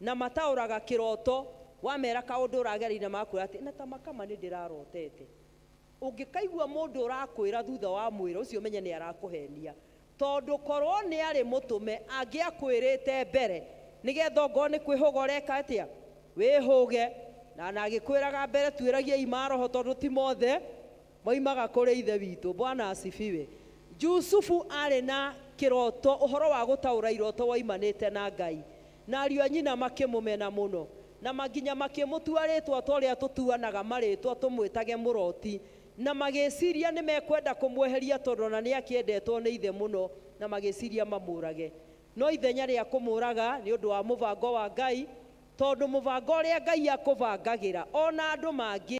na mataũraga kĩroto, wamera kaũndũ ũragereire makwĩra atĩ na ta makama nĩ ndĩrarotete. Ũngĩkaigua mũndũ ũrakwĩra thutha wa mwĩra ũcio ũmenye nĩ arakũhenia, tondũ korwo nĩ arĩ mũtũme angĩakwĩrĩte mbere nĩgetha ongorwo nĩ kwĩhũga ũreka atĩa wĩhũge, na agĩkwĩraga mbere tuĩragiai maroho tondũ ti mothe moimaga kũrĩ ithe witũ. Bwana asifiwe. Jusufu arĩ na kĩroto, ũhoro wa gũtaũra iroto woimanĩte na Ngai, na ariũ a nyina makĩmũmena mũno, na nginya makĩmũtua rĩtwa ta ũrĩa tũtuanaga marĩtwa tũmwĩtage mũroti, na magĩciria nĩ mekwenda kũmweheria tondũ ona nĩ akĩendetwo nĩ ithe mũno, na magĩciria mamũrage. No ithenya rĩa kũmũraga nĩ ũndũ wa mũbango wa Ngai, tondũ mũbango ũrĩa Ngai akũbangagĩra ona andũ mangĩ